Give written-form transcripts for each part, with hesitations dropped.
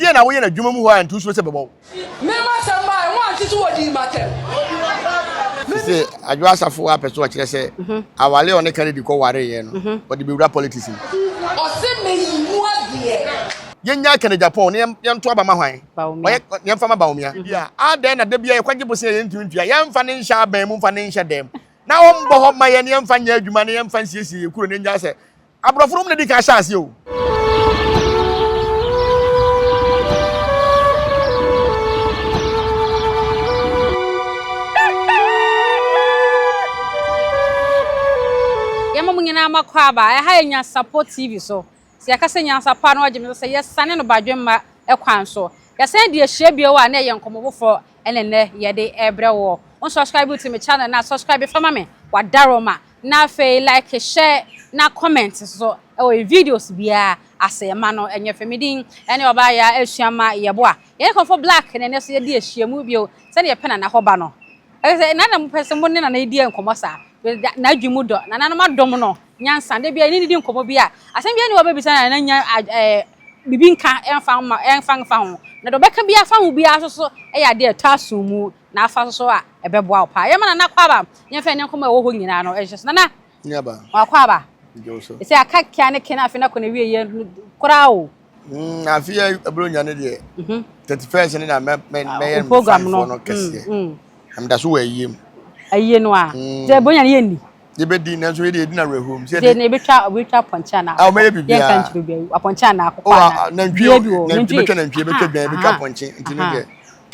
Ɛdeɛn na woyɛ no adwuma mu hɔ a nti wosuro sɛ bɛbɔ wo? Me m'asɛm baeɛ, moante so wɔdii m'atɛm. Sese Adwo Asafo apɛ so ɔkyerɛ sɛ aware a ɔne Kennedy kɔ wareeɛ no ɔde bɛwura politics mu. Ɔse meyi mu adeɛ. Yɛnyaa Kennedy Aponn na yɛnto aba ma hwan? Ɔyɛ yɛmfa ma Bawumia. Adɛn na da biara yɛkɔgye bosea a yɛntumi ntua? Yɛmfa no nhyɛ aban mu mfa no nhyɛ dɛm na ɔmbɔ hɔ mma yɛn na yɛmfa nyɛ adwuma na yɛmfa nsiesie yɛn kuro na yɛngyae sɛ Aborɔfo nom na di kan hyɛ aseɛ o. Yɛma mo nyinaa moakɔ aba. Ɛha yɛ Nyansapɔ TV so. Sɛ yɛka sɛ nyansapɔ a na wagye me so sɛ yɛsane no badwemma kwan so. Yɛsan de ahyia bio a na ɛyɛ nkɔmmɔ foforɔ ɛna nnɛ yɛde rebrɛ woɔ. Wo nsubscribe to me channel no a, subscribe fa ma me, wadaroma. Na afei like, share na comment nso wɔ yɛn videos biara ase ma no nyɛ fɛ. Me din ne Ɔbaa Yaa Asuama Yeboah. Yɛne Kɔmfo Black na ɛnnɛ nso yɛadi ahyiamu bio sɛdeɛ yɛpɛ Nana hɔ ba no. Ɛsɛ sɛ Nana mopɛ sɛ mo ne Nana di nkɔmmɔ saa. N'adwene mu dɔ. Nananom adom no nyansa. Da biara yɛne no di nkɔmmɔ bi a, asɛm biara nni hɔ a ɔbɛbisa na Nana nya ɛɛ biribi nka mfa mma ɛmfa mfa ho. Na deɛ ɔbɛka biara afa ho biara nso so yɛ adeɛ a ɛtɔ asom mu. Na afa so so a, ɛbɛboa wo paa. Yɛma Nana Akwaaba yɛmfa yɛn nkɔmmɔ a ɛwɔ hɔ nyinaa no nhyɛ so. Nana, Nuaba. Akwaaba. Gye wo so. Ɛsɛ aka kea ne kene afe no akɔ n'awie yɛ koraa o. Mm, afe yɛ aburonya no deɛ. 31st ne na mɛ mɛ mɛyɛ Ah, program no. no kɛseɛ. Na meda so wɔ ayie mu. Ayie no a. Sɛ aburonya no yɛ nni. Yɛbɛdi nanso yɛde yɛdi na awerɛhoɔ mu. Sɛ na yɛbɛtwa yɛbɛtwa apɔnkye anaa akokɔ. Wɔbɛyɛ biribiara. Yɛnka nkyerɛ obiara apɔnkye anaa akokɔ anaa. Nantwie nantwie bɛtwa nantwie bɛtwa dwan bɛtwa apɔnkye nti no deɛ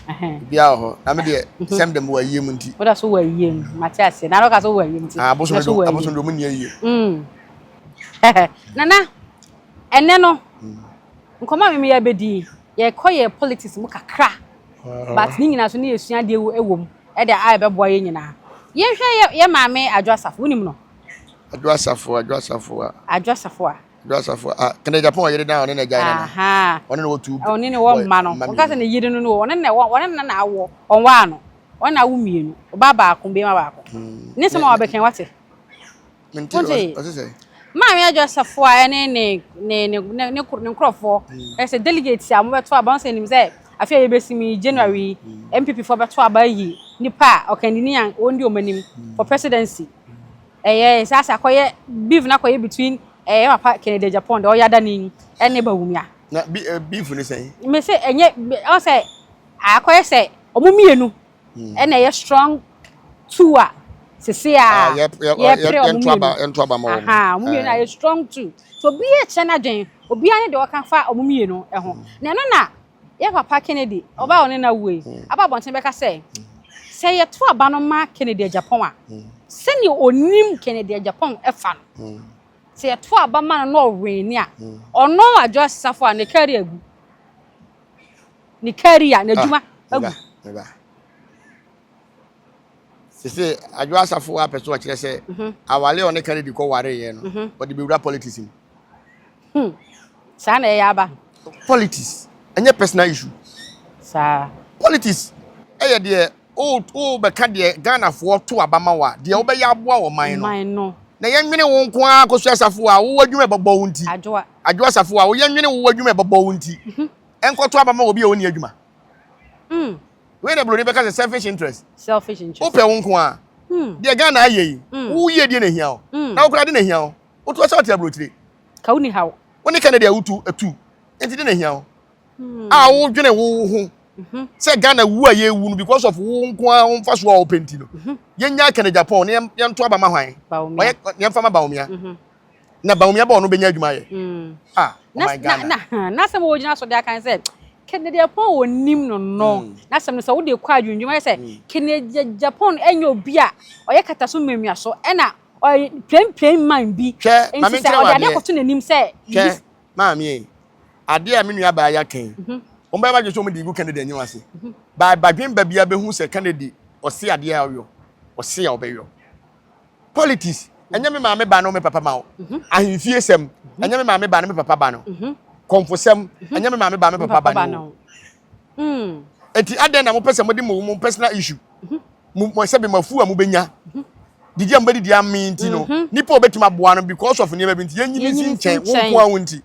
biribiara wɔ hɔ na me deɛ sɛm dɛm wɔ ayie mu nti. Woda so wɔ ayie mu mate aseɛ na ɔka so wɔ ayie mu nti. Abosom de abosom de ɔmo nni ayie. Nana ɛnɛ no nkɔmɔ a mimi yɛbɛdi yɛkɔ yɛ politics mu kakra but ne nyinaa so ne yɛsua adeɛ wɔ mu. Ɛde a ɛbɛboa yɛn nyinaa. Yɛnhwɛ yɛ yɛ maame Adwo Asafo, wonim no? Adwo Asafo, Adwo Asafo a. Adwo Asafo a. Adwo Asafo a. Kennedy Agyapong ɔyere na ɔne na agyae na no. Ɔne na wɔ tu. Ɔne na wɔ mma no. Wɔka sɛ ne yere no no ɔne na wɔ ɔne na na awo ɔnwaa no. Ɔne na awo mmienu. Ɔbaa baako, bɛrima baako. Ne nsɛm a wabɛka wate. Mente ɔse sɛ. Maame Adwoa Safoa ne ne ne ne ne ne nkurɔfoɔ ɛsɛ delegates a wɔbɛto aba wɔn sɛ nim sɛ afe a yɛbɛsi mu yi January yi NPP foɔ bɛto aba ayi nipa a ɔkandini a wɔndi wɔn anim for presidency ɛyɛ sɛ asɛ akɔyɛ beef na akɔyɛ between ɛyɛ papa Kennedy Agyapong deɛ ɔyɛ adani ɛne Bawumia. Na beef ne sɛn? Me sɛ ɛnyɛ ɔsɛ akɔyɛ sɛ wɔn mmienu. Ɛna ɛyɛ strong two a sese a yɛpere ɔmo mmienu aha ɔmo mmienu ayɛ strong two so obiara kyerɛ n'adwen obiara ne deɛ ɔka fa ɔmo mmienu ho na ɛno na yɛ papa Kennedy ɔbaa ɔne na wue aba abɔnten bɛka sɛ sɛ yɛto aba no ma Kennedy Agyapong a sɛnea onim Kennedy Agyapong ɛfa no sɛ yɛto aba ma no na ɔwene a ɔno Adwoa Safo a ne kari agu. Ne career, n'adwuma ah, agu. Meba. Sese Adwo Asafo apɛ so ɔkyerɛ sɛ mhm. awale a ɔne Kennedy kɔ wareeɛ no mhm. ɔde bɛwura politics mu. Hmm. Saa na ɛyɛ aba. Politics ɛnyɛ personal issue. Saa. Politics ɛyɛ deɛ wobɛka deɛ Ghanafoɔ to aba ma wo a deɛ wobɛyɛ aboa wɔ man no. Na yɛnwene wo nko ara Akosua Asafo a wowɔ adwuma ɛbɛbɔ wo nti. Adwoa. Adwoa Asafo a woyɛnwene wo adwuma ɛbɛbɔ wo nti. Mhm. Ɛnkɔto aba ma obi a ɔnni adwuma. Mm. Wei na buroni bɛka sɛ selfish interest. Selfish interest. Wopɛ wo nko a. Mm. Deɛ Ghana ayɛ yi, mm. wo yie deɛ na ehia wo. Mm. Na wo koraa de na ehia wo. Wotu ɔsɛ ɔte aburokyire. Ka wo ni haw. Wo ne Kennedy a wotu atu. Nti de na ehia wo. Mm. A wodwene wo ho. Mm -hmm. Sɛ Ghana wu a yɛwu no because of wo nko a wo mfa so a wopɛ nti no. Mm -hmm. Yɛnya Kennedy Agyapong ne yɛnto aba ma hwan? Bawumia. Yɛmfa ma Bawumia. Mm -hmm. Na Bawumia ba ɔno bɛnya adwuma ayɛ. Mm. Ah, ɔman Ghana. Na na n'asɛm a wɔgyina so de aka sɛ Kennedy Agyapong onim no no. Mm. N'asɛm no sɛ wode kɔ adwendwuma yɛ sɛ mm. Kennedy Agyapong ɛnyɛ obi a ɔyɛ kata so mmiamia so ɛna ɔyɛ plain plain man bi. Hwɛ, maame nti sɛ nkyerɛ ɔde adeɛ adeɛ. kɔto n'anim sɛ Hwɛ, maame yi, adeɛ a me nua baa yɛ aka yi, Mhm. wɔn bɛyɛ badwe sɛ wɔn de gu Kennedy anim ase. Ba badwen ba biara bɛhu sɛ Kennedy ɔse adeɛ a ɔyɔ, ɔse a ɔbɛyɔ. Politics, ɛnyɛ me maame ba no me papa ma wo. Ahemfie sɛm, ɛnyɛ me maame ba no me papa ba no. Kɔmfosɛm, ɛnyɛ me maame ba me papa ba no. Eti adɛn na mopɛ sɛ mode mo mo personal issue, mo mo sɛbi mo afu a mobɛnya, didi a mobɛdidi amee nti no, nipa a obɛtumi aboa no because of nneɛma bi nti, yɛnyi ne si nkyɛn, wo nko ara wo nti.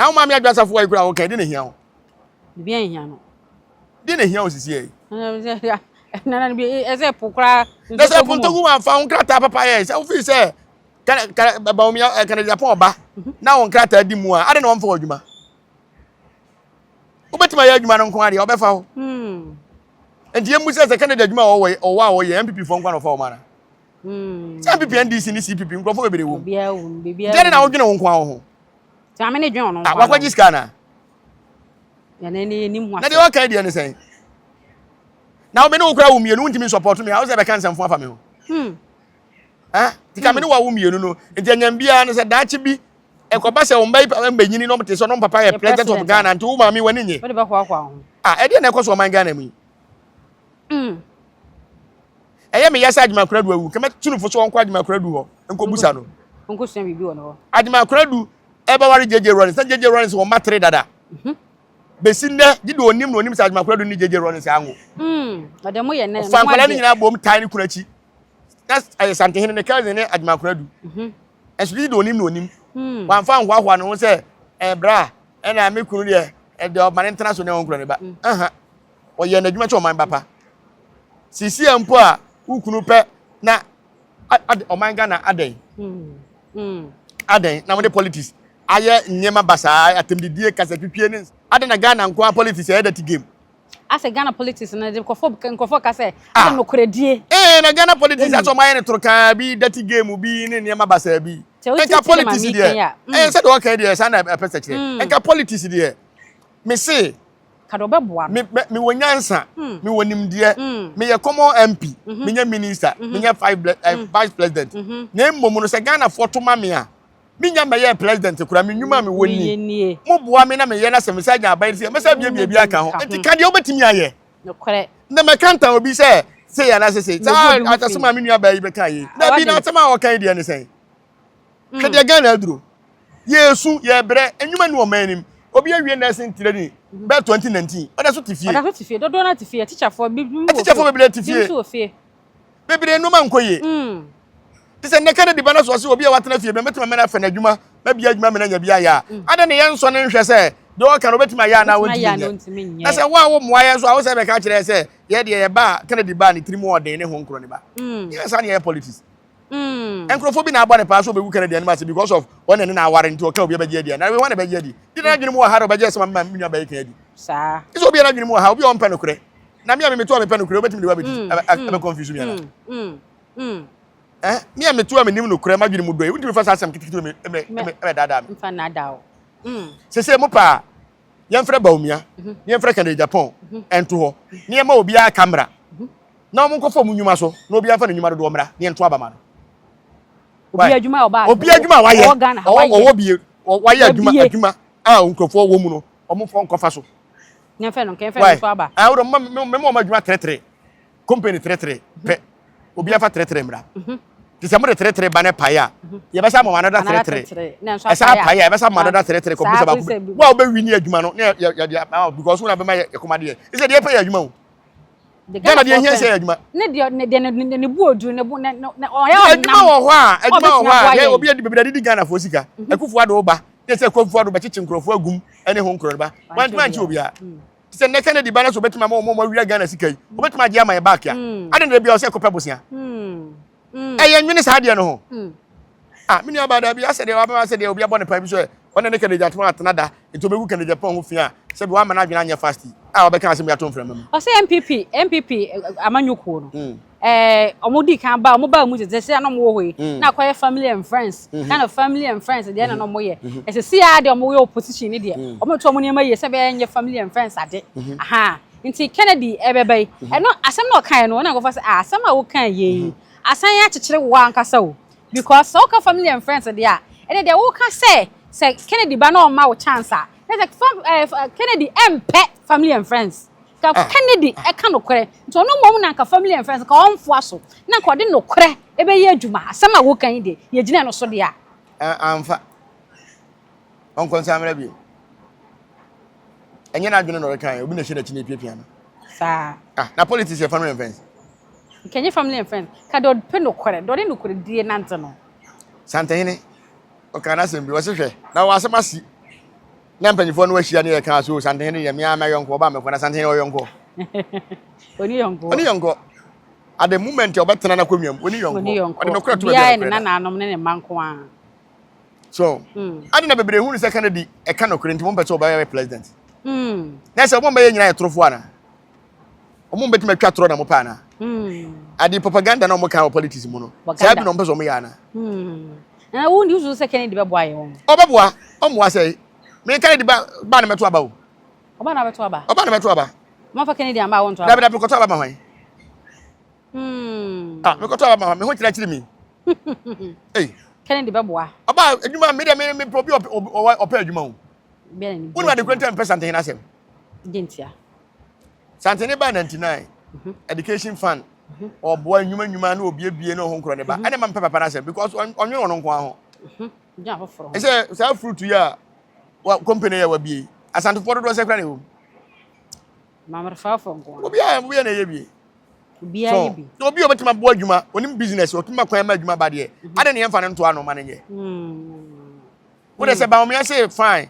Na wo maame Adwoa Safo ayi koraa a wɔka yi, deɛ na ehia wo? Biribiara nhia no. Deɛ na ehia wo sisi yi? Nana bi ɛsɛ po koraa. Na sɛ po ntogu wa fa wo nkrataa papa yɛ sɛ wofii sɛ Bawumia Kennedy Agyapong ɔba na wo nkrataa di mu a ade na wɔmfa wɔ adwuma. Wobɛtumi ayɛ adwuma no nko adeɛ ɔbɛfa wo. Hmm. Nti yɛmmu sɛ sɛ Kennedy adwuma a ɔwɔ ɔwɔ a ɔyɛ NPP foɔ nko na ɔfa wɔn ana. Hmm. Sɛ NPP NDC ne CPP nkurɔfoɔ bebree wɔ mu. Nti ɛde na wodwene wo nko ara wo ho. Maame ne dwen ɔno nko ara. Wakɔgye sika anaa? Na deɛ waka deɛ ne sɛn? Na wo me ne wo kora wo mmienu wontumi nsɔpɔto me a wo sɛ bɛka nsɛmfo afa me ho. Hmm. Eh? Tika me ne wo mmienu no nti anyam biara no sɛ daakye bi ɛkɔba sɛ wɔn mba yi mbɛnyini na wɔn te sɛ wɔn papa yɛ president of Ghana nti wo maame w'ani nye. Ah, ɛdeɛ na ɛkɔ so ɔman Ghana mu yi. Hmm. Ɛyɛ me ya sɛ Agyeman Koradu awu. Nka mɛtu no fo sɛ ɔnkɔ Agyeman Koradu hɔ nkɔbusa no. Nkɔsua biribi wɔ ne hɔ. Agyeman Koradu ɛbɛware JJ Rawlings. Na JJ Rawlings wɔ mma tere dada. Mhm. Bɛsi nnɛ, gye de onim na onim sɛ Agyeman Koradu ne JJ Rawlings anwo. Mm, ɔde mo yɛ nnɛ. Ɔfa nkwadaa no nyinaa bom tae ne kunu akyi. Na ɛyɛ Santehene ne cousin ne Agyeman Koradu. Mhm. Ɛnso gye de onim na onim. Mm. Wamfa anhoahoa ne ho sɛ ɛbra ɛna me kunu deɛ ɛde ɔma ne ntena so ne ɔnkura ne ba. Mm. Aha. Ɔyɛ n'adwuma kyɛ ɔman ba pa. Sisi a mpo a wo kunu pɛ na ɔman Ghana adɛn? Hmm, hmm. Adɛn na mode politics ayɛ nneɛma basaa atɛmdidie kasatwitwie ne adɛn na Ghana nko ara politics ɛyɛ dirty game? Asɛ Ghana politics no de nkurɔfoɔ nkurɔfoɔ ka sɛ ah. asɛ nokorɛdie. Ee na Ghana politics asɛ ɔmo ayɛ ne torokaa bi dirty game bi ne nneɛma basaa bi. Nka politics deɛ ɛyɛ sɛ deɛ ɔka deɛ saa na ɛpɛ sɛ kyerɛ. Nka politics deɛ mese Ka deɛ ɔbɛboa no. Me me mewɔ nyansa, hmm. mewɔ nimdeɛ, hmm. meyɛ common MP, mhm. menyɛ minister, mhm. menyɛ eh, hmm. vice president. Mhm. Na mmom no sɛ Ghanafoɔ to ma me a, menya mɛyɛ president koraa, me nnwuma a mewɔ ni. Moboa me na meyɛ na sɛ mesa nya aban sɛ mɛsa biabia bi aka ho. Nti ka deɛ wobɛtumi ayɛ. Na mɛka ntan obi sɛ sei anaasɛ sei. Saa asɛm a me nua baa yi bɛka yi. Dabi na asɛm a ɔka yi deɛ ne sɛn? Hwɛ deɛ Ghana aduro. Yɛresu, yɛrebrɛ, nnwuma nni ɔman anim. Obi awie nursing training bɛyɛ 2019, ɔda so te fie. Ɔda so te fie. Dodoɔ no te fie. Atikyafoɔ bi wɔ fie. Atikyafoɔ bebree te fie. Bi nso wɔ fie. Bebree nneɛma nkɔ yie. Mm. Te sɛ nnɛ Kennedy ba no so ɔse obi a watena fie bɛn bɛtumi amena afɛ n'adwuma, mabia adwuma mena nya bi ayɛ a. Mm. Adɛn na yɛnsɔ ne nhwɛ sɛ deɛ ɔka no obɛtumi ayɛ anaa ɔntumi nyɛ. Na sɛ wo a wommoa yɛn so a wo sɛ bɛka kyerɛ sɛ yɛ deɛ yɛba a Kennedy ba a ne tirim ɔden ne ho nkorɔ ne ba. Mm. Yɛ saa ne yɛyɛ politics. Nkurɔfoɔ bi na abɔ ne paa sɛ ɔbɛgu Kennedy anim ase because of ɔne ne na aware nti ɔka obi abɛgye adi a na wɔn na bɛgye adi di na adwene mu wɔ ha na ɔbɛgye asɛm ama me nua bɛyɛ kan adi saa sɛ obi adwene mu wɔ ha obi a ɔmpɛ nokorɛ na me a memeto a mepɛ nokorɛ wobɛtumi de wabɛdi ɛbɛ confuse me ana eh me a meto a menim nokorɛ m'adwene mu dɔ yi wontumi fa saa asɛm ketekete me ɛmɛ daadaa me mfa naadaa wo sese mo paa yɛmfrɛ Bawumia ne yɛmfrɛ Kennedy Agyapong ɛnto hɔ ne yɛma obiara camera na wɔn nkɔfa wɔn nnwuma so na obiara mfa ne nnwuma dodoɔ mmra ne yɛnto aba ma no. Obi adwuma a ɔbaa obi adwuma a wayɛ ɔwɔ bie wayɛ adwuma adwuma a nkurɔfoɔ wɔ mu no wɔn fɔ nkɔfa so. Yɛmfɛ no nkɛmfɛ no so aba. Ah, wodɔ mma mma wɔn adwuma teretere company teretere pɛ obi afa teretere mmra. Mhm. Te sɛ mode teretere ba ne pae a mhm. yɛbɛsa ama wɔn another teretere ɛsa apae a yɛbɛsa ama another teretere kɔpem sɛ baako wo a wobɛwi ne adwuma no ne yɛde ama because wo na bɛma yɛ kɔma deɛ ɛsɛ deɛ ɛpɛ yɛ adwuma o. Ghana deɛ hia sɛ yɛ adwuma. Ne deɛ ne deɛ ne ne bu odu ne bu ne ne ɔyɛ ɔnam. Adwuma wɔ hɔ a adwuma wɔ hɔ a yɛ obi adi bebree adidi Ghana foɔ sika. Mhm. Akufo Addo ba ne sɛ Akufo Addo bɛkyekye nkurɔfoɔ agum ɛne ho nkorɔ no ba. Wantumi ankye obiara. Mm. Te sɛ nnɛ Kennedy ba no so obetumi ama wɔn a wɔawia Ghana sika yi. Obetumi agye ama yɛ back a. Mm. Adɛn na ebia ɔsɛ kɔpɛ bosea. Mm. Ɛyɛ nwene saa adeɛ no ho. Ah, me nua baa daabi asɛ deɛ wabɛma sɛ deɛ obi abɔ ne pa bi so ɛ ɔne ne Kennedy atoma atena da nti obɛgu Kennedy Agyapong ho fi a sɛ bi wama n'adwene anyɛ fast yi a wabɛka asɛm bi ato mframa mu. Ɔsɛ NPP NPP amanyɔkuo no mm. ɛɛ ɔmo di kan ba ɔmo ba mu tete sɛ na ɔmo wɔ hɔ yi mm. na akɔyɛ family and friends mm-hmm. kind of family and friends deɛ na ɔmo yɛ mm-hmm. ɛsɛ si a deɛ ɔmo yɛ opposition ne deɛ mm. ɔmo to ɔmo nneɛma yie sɛ bɛyɛ nyɛ family and friends ade mm-hmm. aha nti Kennedy ɛbɛba yi ɛno asɛm na ɔkaeɛ no ɔna nkɔfa sɛ ah asɛm a wokae yɛ yi asan akyekyere wo ankasa o. Because sɛ woka family and friends deɛ a, ɛnɛ deɛ woka sɛ sɛ Kennedy ba na ɔma wo chance a, na sɛ fam ɛɛ eh, Kennedy ɛmpɛ family and friends. Ka ah. Kennedy ɛka nokorɛ. Nti ɔno mmom na nka family and friends ka ɔmfoa so. Na nka ɔde nokorɛ ɛbɛyɛ adwuma. Asɛm a woka yi deɛ, yɛgyina no so deɛ a. Amfa. Ɔnkɔ nsa mmerɛ bio. Ɛnyɛ n'adwene na ɔreka yɛ, obi na ɛhyɛ n'akyi na epiapia no. Saa. Ah, na politics yɛ family and friends. Nkɛnyɛ family and friends. Ka deɛ ɔpɛ nokorɛ, deɛ ɔde nokorɛdie nante no. Santehene, ɔkaa n'asɛm bi, ɔse hwɛ, na wɔ asɛm asi. Na mpanyinfoɔ no ahyia ne yɛka so Santehene deɛ mea mɛyɔnkɔ ɔba mɛkɔ na Santehene ɔyɔnkɔ. Oni yɔnkɔ. Oni yɔnkɔ. At the moment a ɔbɛtena n'akonnwa mu, oni yɔnkɔ. Oni yɔnkɔ. Ɔde nokorɛ to baabi Obiara a yɛ ne nokorɛ da. nananom ne ne mma nko ara. So, ade na bebree hunu sɛ Kennedy ɛka nokorɛ nti wɔmpɛ sɛ ɔbɛyɛ president. Na sɛ wɔn bɛyɛ nyinaa yɛ torofoɔ anaa? Wɔn bɛtumi atwa torɔ na wɔpɛ anaa? Ade propaganda na wɔn ka wɔ politics mu no, saa bi na wɔn pɛ sɛ wɔn yɛ anaa? Na wo ni wusu sɛ Kennedy bɛboa yɛn wɔn? Ɔbɛboa, ɔmmoa sɛ me Kennedy ba ba na mɛto aba o. Ɔba na bɛto aba. Ɔba na mɛto aba. Wɔn Kennedy amba a wɔnto aba. Dabi dabi mekɔtɔ aba ma hwan? Ah, mekɔtɔ aba ma hwan? Me ho kyerɛkyerɛ mi. Ei. Kennedy bɛboa. Ɔba adwuma me deɛ me me obi ɔpɛ adwuma o. Wọ́n ade kura ntɛm pɛ Santehene asɛm. Gye ntia. Santehene baa 99 education fund ɔboa nnwuma nnwuma na obiebie na ɔho nkorɔ ne ba ɛna ma mpɛ papa n'asɛm because ɔnwene ɔno nko ara ho. Ɛsɛ saa fruit yi a wa company yɛ wabie asantefoɔ dodoɔ sɛ kura na ɛwɔ mu. Mamerefafo nko ara. Obiara obiara na ɛyɛ bie. Obiara yɛ bi. So obi a obetumi aboa adwuma onim business otumi ma kwan ma adwuma ba deɛ ade ne yɛmfa no nto ano ma no nyɛ. Wo de sɛ Bawumia se fine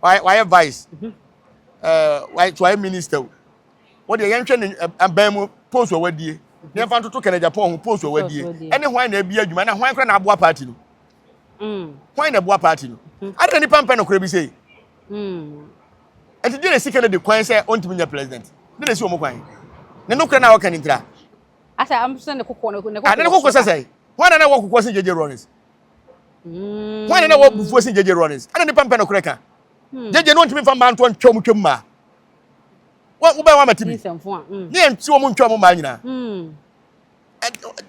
wayɛ vice ɛɛ wayɛ minister o wo deɛ yɛnhwɛ ne aban mu post a wadie ne yɛmfa ntoto Kennedy Agyapong ho post a wadie ɛne hwan na abi adwuma na hwan kora na aboa party no hwan na aboa party no ade na nipa mpɛ nokorɛ bi sei ɛnti deɛ na esi Kennedy kwan sɛ ɔntumi nyɛ president deɛ na esi wɔn kwan ne nokorɛ na ɔka ne ntira Asa am sɛ ne koko ne koko. Ne koko sɛ sɛ hwan na na ɛwɔ kokoɔ sen JJ Rawlings Hwan na na ɛwɔ abufuo sen JJ Rawlings? Ɛna nipa mpɛ nokorɛ ka. JJ no ntumi nfa mmaa ntoɔ ntwa wɔn twam mmaa. Wobɛn wɔn amati bi. Ne yɛn ti wɔn ntwa wɔn mmaa nyinaa.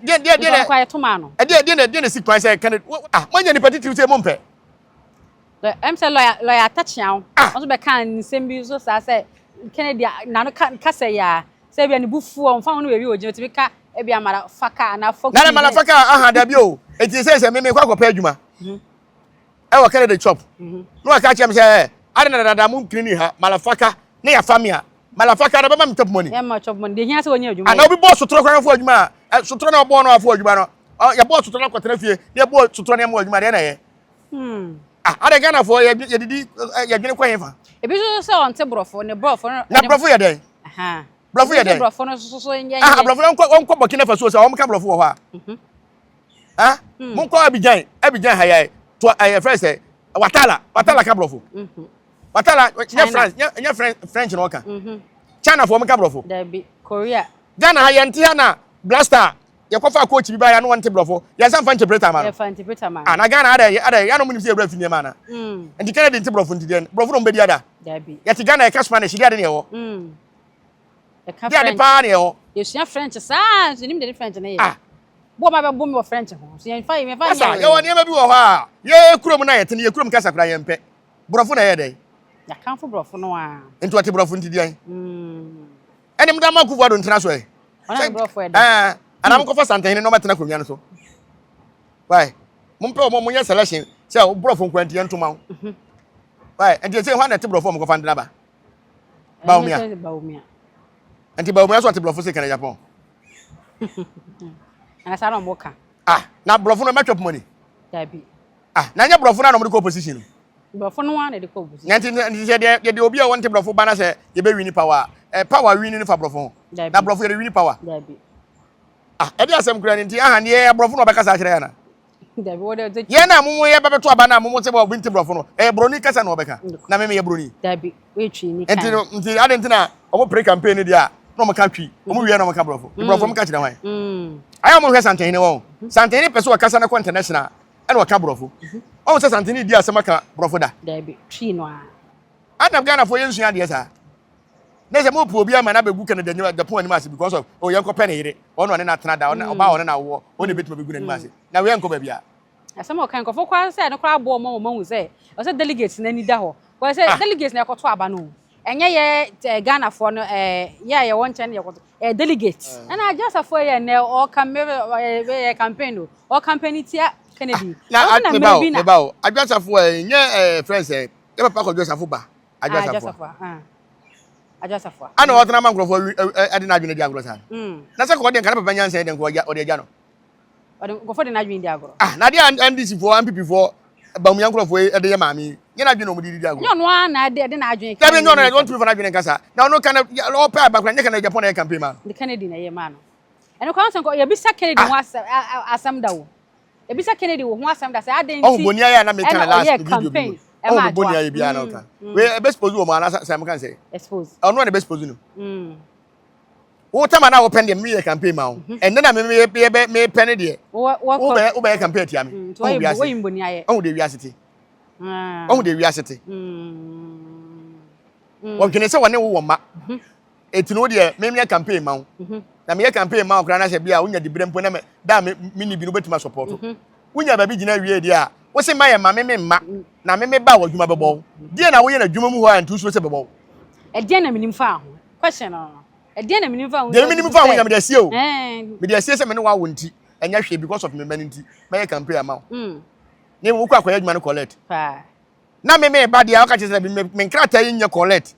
Deɛ deɛ deɛ na ɛdeɛ deɛ na deɛ na si kwan sɛ kɛne ah mo anya nipa titiriw sɛ mo mpɛ. Ɛm sɛ lɔya lɔya Atakyea ah. Ɔnso bɛka nsɛm bi nso saa sɛ Kennedy n'ano kasa yi a Sɛ ebia ne bo fuw a, ɔmfa ho ne baabi a ogyina, otumi ka ebia Malafaka anaa Fox Nana Malafaka aha dabi o. Eti sɛ sɛ me mekɔ akɔpɛ adwuma ɛwɔ Kennedy chop. Na waka kyerɛ me sɛ ade na dada mo nkiri ni ha Malafaka ne yafa me a Malafaka na bɛma me chop money. Yɛ ma chop money. Deɛ hia sɛ wɔnyɛ adwuma. Ana obi bɔ sotorɔ koraa fo adwuma a sotorɔ na ɔbɔ no afo adwuma no. Yɛbɔ sotorɔ na kɔtena fie na yɛbɔ sotorɔ na ɛmo adwuma deɛ na ɛyɛ. Ah, adɛ Ghana foɔ yɛ yɛdidi yɛdwene kɔ hefa. Ebi nso sɛ ɔnte borɔfo ne borɔfo no. Na borɔfo yɛ dɛn? Borɔfo yɛ dɛn? Borɔfo no nso so nyɛ. Ah, borɔfo no nkɔ nkɔ Burkina Faso sɛ wɔn ka borɔfo wɔ hɔ a. Ah, mo nkɔ Abidjan, Abidjan ha yɛ to ɛyɛ fɛ sɛ Watala, Watala ka borɔfo. Watala nyɛ France, nyɛ French French na ɔka. China foɔ mo ka borɔfo. Dabi, Korea. Ghana ha yɛn ti ha na blaster yɛkɔfa coach bi ba ya no wɔnte borɔfo yɛnsa mfa interpreter ma no yɛfa interpreter ma ah na Ghana adɛ adɛ yɛn no nim sɛ yɛwura fi nneɛma ana mm. nti Kennedy nte borɔfo nti deɛ borɔfo no mbɛdi ada dabi yɛte Ghana yɛka Spanish deɛ ade ne ɛwɔ mm. yɛka deɛ ade paa ne ɛwɔ yɛsua French saa nso nim deɛ French ne yɛ ah bo ma bɛbo me wɔ French ho so yɛmfa yɛmfa nyɛ yɛwɔ nneɛma bi wɔ hɔ a yɛ kurom na yɛte no yɛ kurom kasa koraa yɛmpɛ borɔfo na ɛyɛ dɛn yɛakamfo borɔfo no a nti ɔte borɔfo nti deɛn mm. Ɛne mo da ma Akufo Addo ntena so ɛ. Ɔna ne brɔfo ɛda. Ɛɛ ana mo kɔfa Santehene na ɔmɛtena akonnwa no so. Why? Mo mpɛ wɔn mo nyɛ selection sɛ wo brɔfo nkura nti yɛn ntoma wo. Mhm. Why? Nti ɛsɛ hwan na ɛte brɔfo a mo kɔfa ntena ba? Bawumia. Bawumia. Nti Bawumia so ɔte brɔfo se kɛnɛ Japan. Na saa na ɔmo ka. Ah, na brɔfo no mɛtwɛ pɔmɔni. Dabi. Ah, na nyɛ brɔfo no na ɔmo de kɔ opposition no. Borɔfo no ara na ɛde kɔ opposition. Na nti nti sɛ deɛ yɛde obi a wɔnte borɔfo ba na sɛ yɛbɛ wini power a, eh, power wini no fa borɔfo ho. Dabi. Na borɔfo yɛde wini power. Dabi. Ah, ɛde asɛm kura ne nti aha neɛ borɔfo na ɔbɛkasa akyerɛ yɛn na. Dabi wɔde ɔde. Yɛn na mo yɛ bɛbɛto aba na mo mo sɛ obi nte borɔfo no, ɛyɛ borɔni kasa na ɔbɛka. Na me meyɛ borɔni. Dabi, woyɛ twi ni kan. Nti no nti ade nti na wɔn pre campaign no deɛ a na wɔn ka twi, wɔn wie na wɔn ka borɔfo. Borɔfo wɔn ka kyerɛ hwan? Ayɛ wɔn hwɛ Santehene wɔn. Santehene pɛ sɛ ɔkasa na kɔ international. Ɛna ɔka borɔfo. Ɔhu sɛ Santene di asɛm aka borɔfo da. Dabi, twi no ara. Ana Ghanafoɔ yɛnsua adeɛ saa? Na sɛ mopu obi ama no abɛgu Canada anim Japan anim ase because of oh yɛnkɔpɛ ne yere, ɔno ɔne no atena da, ɔne ɔbaa ɔne no awoɔ, ɔno na ɛbɛtumi abɛgu n'anim ase. Na wei ɛnkɔ baabi a. Asɛm a ɔka nkurɔfoɔ koraa sɛ ɛno koraa aboa wɔn ma wɔahu sɛ ɛwɔ sɛ delegates no ani da hɔ. Wɔyɛ sɛ delegates na ɛkɔto aba no o. Ɛnyɛ yɛ eh, Ghanafoɔ no eh, yɛ a yɛwɔ nkyɛn no yɛkɔto eh, delegate. Ɛna Adwoasafoɔ yɛ nnɛ ɔka yɛ campaign o. Ɔ campaign tia Kennedy. Na Ɔno na meba mmerɛ o, bi na. meba o. Adwoasafoɔ ɛ, nyɛ eh, friends ɛ, yɛ papa kɔ Adwoasafo ba. Ah, Adwoasafoɔ. Adwoasafoɔ. Ah. Adwoasafoɔ. Ana ɔtena ma nkurɔfoɔ ɛde n'adwene di agorɔ saa. Na sɛ kɔ ɔde nka ne papa nyansa yɛ dɛ nka ɔde agya no. Ɔde nkurɔfoɔ de n'adwene di agorɔ. Ah, na adeɛ a NDC foɔ, NPP foɔ, Bawumia nkurɔfoɔ yi de yɛ maame yi, nyɛ n'adwene na wɔn de didi agorɔ. Nyɛ ɔno ara na ɛde ɛde n'adwene. Dabi nyɛ ɔno na ɔntumi fa n'adwene nkasa. Na ɔno kan ɔpɛ aba koraa nyɛ Kennedy Agyapong na ɛyɛ campaign maa no. De Kennedy na ɛyɛ maa no. Ɛno koraa sɛ yɛbisa Kennedy ho ah. asɛm da o. Yɛbisa Kennedy wo ho asɛm da sɛ adɛn nti ɛna ɔyɛ campaign ɛma Adwoa. Ɔho boni ayɛ biara na ɔka. Wei ɛbɛ expose wɔ mu anaa sɛ mo kan sɛ. Expose. Ɔno na ɛbɛ expose no. Wo tama na wopɛ deɛ meyɛ campaign ma wo. Ɛnɛ na me mepɛ ne deɛ. Wobɛyɛ wobɛyɛ campaign atia me. Ɔho wiase. Ɔho deɛ wiase te. Ɔho deɛ wiase te. Wɔdwene sɛ wɔne wo wɔ mma. Eti no wo deɛ memeyɛ campaign ma wo. Na meyɛ campaign ma wo koraa na sɛ bi a wonya diberɛ mpo na me da a me menni bi no wobɛtumi asɔpɔto. Wonya baabi gyina wie deɛ a, wo se mma yɛ mma me memma na me meba a w'adwuma bɛbɔ wo. Deɛ na woyɛ no adwuma mu hɔ a nti wosuro sɛ bɛbɔ wo? Ɛdeɛn na menim faa ho? Question no no. Ɛdeɛn na menim faa ho? Deɛ menim faa ho nyinaa mede asie o. Mede asie sɛ me ne wo awo nti ɛnyɛ hwee because of me mma no nti mɛyɛ campaign ama wo. Na mmom wokɔ akɔyɛ adwuma no collect. Na me meba deɛ a woka kyerɛ sɛ me nkrataa yi nyɛ collect.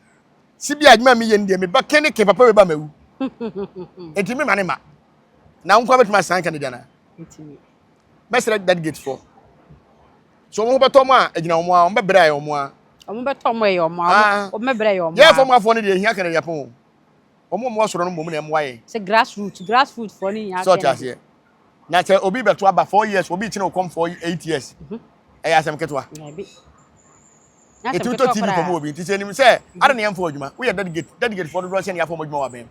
Si bi a adwuma a meyɛ no deɛ meba ke ne ke papa wei ba mawu. Nti mema ne ma. Na wo nkoa bɛtumi asan Kennedy anaa? Mɛsrɛ delegate foɔ. So wɔn ho bɛtɔ wɔn a egyina wɔn a wɔn bɛbrɛ ayɛ wɔn a. Wɔn bɛtɔ wɔn ɛyɛ wɔn a wɔn bɛbrɛ ayɛ wɔn a. Yɛ fam afoɔ no deɛ ehia Kennedy Agyapong o. Wɔn a wɔwɔ soro no mmom na ɛmmoa yɛn. Sɛ grassroot grassroot foɔ no nyinaa. Sɛ ɔte aseɛ. Na sɛ obi bɛto aba 4 years, obi kyene okɔm for 8 years. Ɛyɛ asɛm ketewa. Ɛtumi tɔ TV kɔm wɔ bi nti sɛ enim sɛ ada ne yɛn fɔ adwuma. Woyɛ delegate, delegate foɔ dodoɔ sɛn ne yɛafɔ wɔn adwuma wɔ abɛn.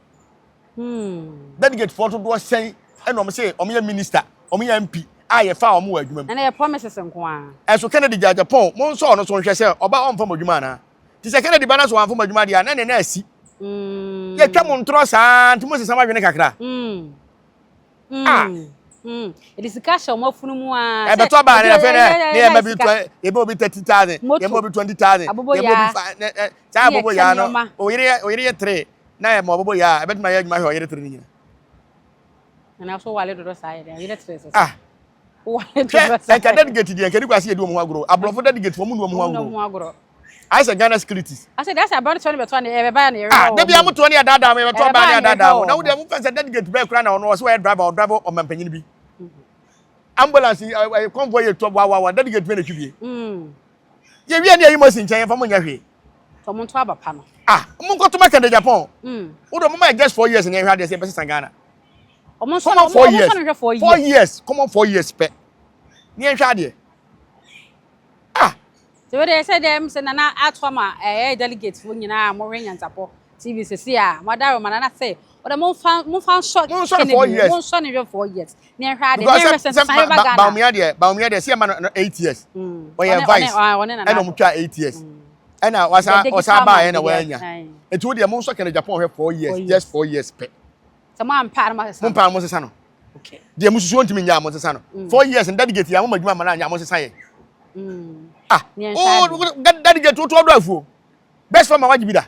Delegate foɔ dodoɔ sɛn ɛna wɔn sɛ wɔn yɛ minister, wɔn yɛ MP a yɛfa wɔn wɔ adwuma mu. Ɛna yɛ promises nko ara. Ɛso Kennedy gya Japan mo nsɔ ɔno so nhwɛ sɛ ɔba ɔnfa mo adwuma anaa. Ti sɛ Kennedy ba na so wɔamfa mo adwuma deɛ a na ne na asi. Yɛtwa mo ntorɔ saa nti mo sesa mo adwene kakra. Ah. Yɛde sika hyɛ wɔn afunu mu aa. Ɛbɛtɔ aba ne afei ne ne yɛ ma bi tɔ yɛ bɛ obi 30,000 yɛ ma obi 20,000 yɛ ma obi fa ne ɛ saa abobo yaa no oyere yɛ oyere yɛ three na yɛ ma ɔbobo yaa ɛbɛtuma yɛ adwuma hwɛ ɔyere three ne nyina. Ɛna so wale dodo saa yɛ dɛ ɔyere three sɛ. Ah. Wale dodo saa. Hwɛ nka delegate deɛ nka ne kwasi yɛ di wɔn ho agorɔ aborɔfo delegate wɔn mu ni wɔn ho agorɔ. Ayɛ sɛ Ghana securities. Ase deɛ asɛ aberanteɛ no bɛtɔ ne ɛbɛba ne yɛrɛ Ah, da bia motoɔ ne yɛdaadaa mo, yɛbɛtɔ ɔbaa ne yɛdaadaa mo. Na wo deɛ momfa sɛ delegate bɛɛ koraa na ɔno ɔsɛ ɔyɛ driver, ɔdrive ɔmampanyin bi. Ambulance ɛyɛ convoy yɛ tɔ wawawa, delegate bɛ na twi bie. Yɛwie ne yɛyi mo asi nkyɛn, yɛmfa mo nyɛ hwee. Tɔ mo nto aba pa no. Ah, mo nkɔto ma Kennedy Agyapong. Wo deɛ moma yɛ just 4 years ne yɛhwɛ adeɛ sɛ yɛbɛsesa Ghana. Ɔmo nso Common 4 ɔmo years. nso no hwɛ 4 years. 4 years, common 4 years pɛ. Ne yɛhwɛ adeɛ. Ah! Nti wei deɛ sɛ deɛ sɛ Nana ato ama ɛyɛ delegate foɔ nyinaa a mohwɛ Nyansapɔ TV sɛsi a moadaro ma Nana sɛ wɔde momfa momfa nsɔ Monsɔ no 4 Kennedy years. monsɔ ne hwɛ 4 years ne ɛhwɛ adeɛ ne Because ɛhwɛ sɛ sɛ sɛ nsesaeɛ ba Ghana. Bawumia deɛ, Bawumia deɛ sɛ yɛma no 8 years. Ɔyɛ Ɔne vice ɔne ɔne Nana ɛna Addo. ɔmo twa 8 years. Ɛna wasa Deɛ ɔsan digital baeɛ man na bi deɛ wanya. ae. Nti wo deɛ monsɔ Kennedy Agyapong hwɛ 4 years, 4 years. just 4 years pɛ. Sɛ mo ampɛ a na mo asesa Mo no. mpa a mo nsesa no. Okay. Deɛ mo susuo ntumi nyɛ a mo nsesa no. 4 years no delegate yɛ a mo ma adwuma ma no anyɛ a mo nsesa yɛ. Ah, Ne yɛnhwɛ oh, adeɛ. Delegate woto ɔdɔ afuo. Best farmer wagye bi da.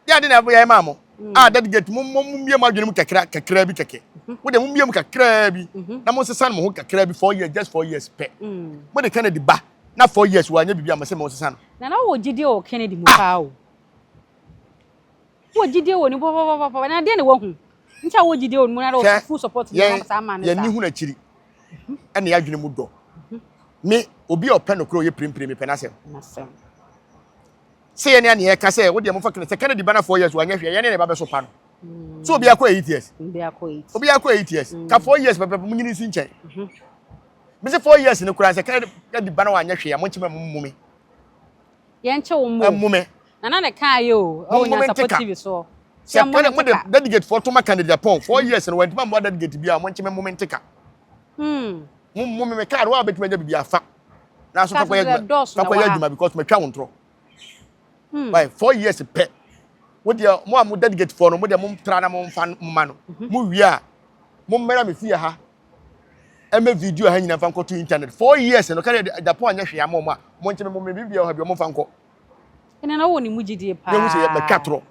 Yɛ ade na yɛ maa mo. Ah, delegate mo mo mo mbie mo adwene mu kakra kakra bi kɛkɛ. Mo de mo mbie mu kakra bi na mo nsesa mo ho kakra bi 4 years, just 4 years pɛ. Mo de Kennedy ba na 4 years wanyɛ bibi a mo sɛ mo nsesa no. Nana wɔ gyidie wɔ Kennedy mu paa o. Wɔ gyidie wɔ ne mu papapapa na deɛ na wahu. Nti a wɔ gyidie wɔ ne mu na Hwɛ, wɔ full support ne yɛn ma saa man ne yɛn saa. ni hu n'akyiri ɛna yɛadwene mu dɔ. Me obi a ɔpɛ no koro ɔyɛ pirempire mepɛ n'asɛm. N'asɛm. Sɛ yɛn ne aneɛ ka sɛ wo deɛ mofa Kennedy, sɛ Kennedy ba na 4 years wanyɛ hwee yɛn ne ne ba bɛso pa no. So obi akɔ 8 years. Obi akɔ 8. Obi akɔ 8 years. Ka 4 years pɛpɛpɛ mo nyini si nkyɛn. Me sɛ 4 years no koraa sɛ Kennedy ba na wanyɛ hwee a mo nkyɛn mo mmu me. Yɛn kyɛ wo mo. Mmu me. Nana ne kaa yɛ o. Mo Ɛwɔ mmu me Nyansapɔ nteka. TV so. Sɛ Yɛn mo Kennedy mo de nteka. delegate foɔ to ma Kennedy Agyapong 4 years no wɔntumi ammoa delegate bi a mo nkyɛn mo mmu me nteka. Mo mmu me me kaa no wa bɛtumi anya bibi afa. Na so fa kɔyɛ adwuma. Dɔɔso Fa na kɔyɛ wɔ ha. adwuma because matwa wo ntorɔ. Why 4 years pɛ. Wo deɛ mo a mo delegate foɔ no mo deɛ mo tra na mo mfa mo ma no. Mo wie a mo mmɛra me fie ha. Ɛmɛ video ha nyinaa mfa nkɔto internet. 4 years no Kennedy Agyapong anyɛ hwee ama ɔmo a mo nkyɛn mo mo bibi a ɔha bi ɔmo mfa nkɔ. Ɛna na wɔ ne mu gyidie paa. Ne ho sɛ matwa torɔ.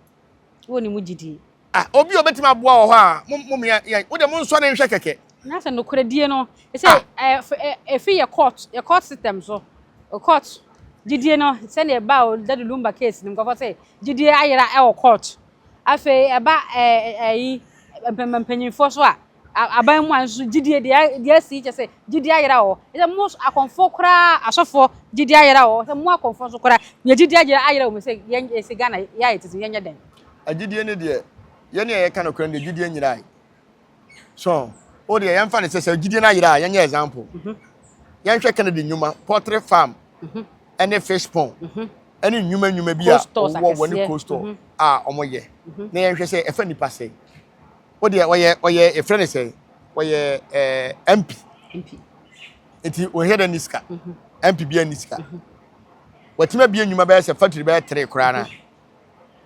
Wɔ ne mu gyidie. Ah, obi a obetumi aboa wɔ hɔ a mo mo yɛ yɛ wo deɛ mo nsɔ ne nhwɛ kɛkɛ. Na sɛ nokoradie no sɛ ɛfi yɛ court, yɛ court system so. Court gyidie no sɛdeɛ ɛba o Daddy Lumba case no nkɔfɔ sɛ gyidie ayera ɛwɔ court. Afei ɛba ɛyi mpanyinfoɔ so a. Aban mu a nso gyidie deɛ deɛ asi kyɛ sɛ gyidie ayera wɔ hɔ. Sɛ mo akɔmfoɔ koraa asɔfoɔ gyidie ayera wɔ hɔ. Sɛ mo akɔmfoɔ nso koraa yɛ gyidie ayera ayera wɔ mu sɛ yɛn sɛ Ghana yɛ ayɛ tete yɛnyɛ dɛn. Agyidie ne deɛ yɛne a yɛka nokorɛ no deɛ gyidie nyerae. So o deɛ yɛmfa no sɛ sɛ gyidie no ayera a yɛnyɛ example. Yɛnhwɛ Kennedy nnwuma poultry farm ɛne fish pond ɛne nnwuma nnwuma bi a wɔwɔ wɔ ne cold store a wɔyɛ na yɛnhwɛ sɛ ɛfa nipa sɛn. O deɛ ɔyɛ ɔyɛ efrɛ ne sɛ ɔyɛ ɛɛ MP. Nti ɔhwɛ dɛ ne sika. MP bi ani sika. Wɔtumi abie nnwuma bɛyɛ sɛ factory bɛyɛ tere koraa na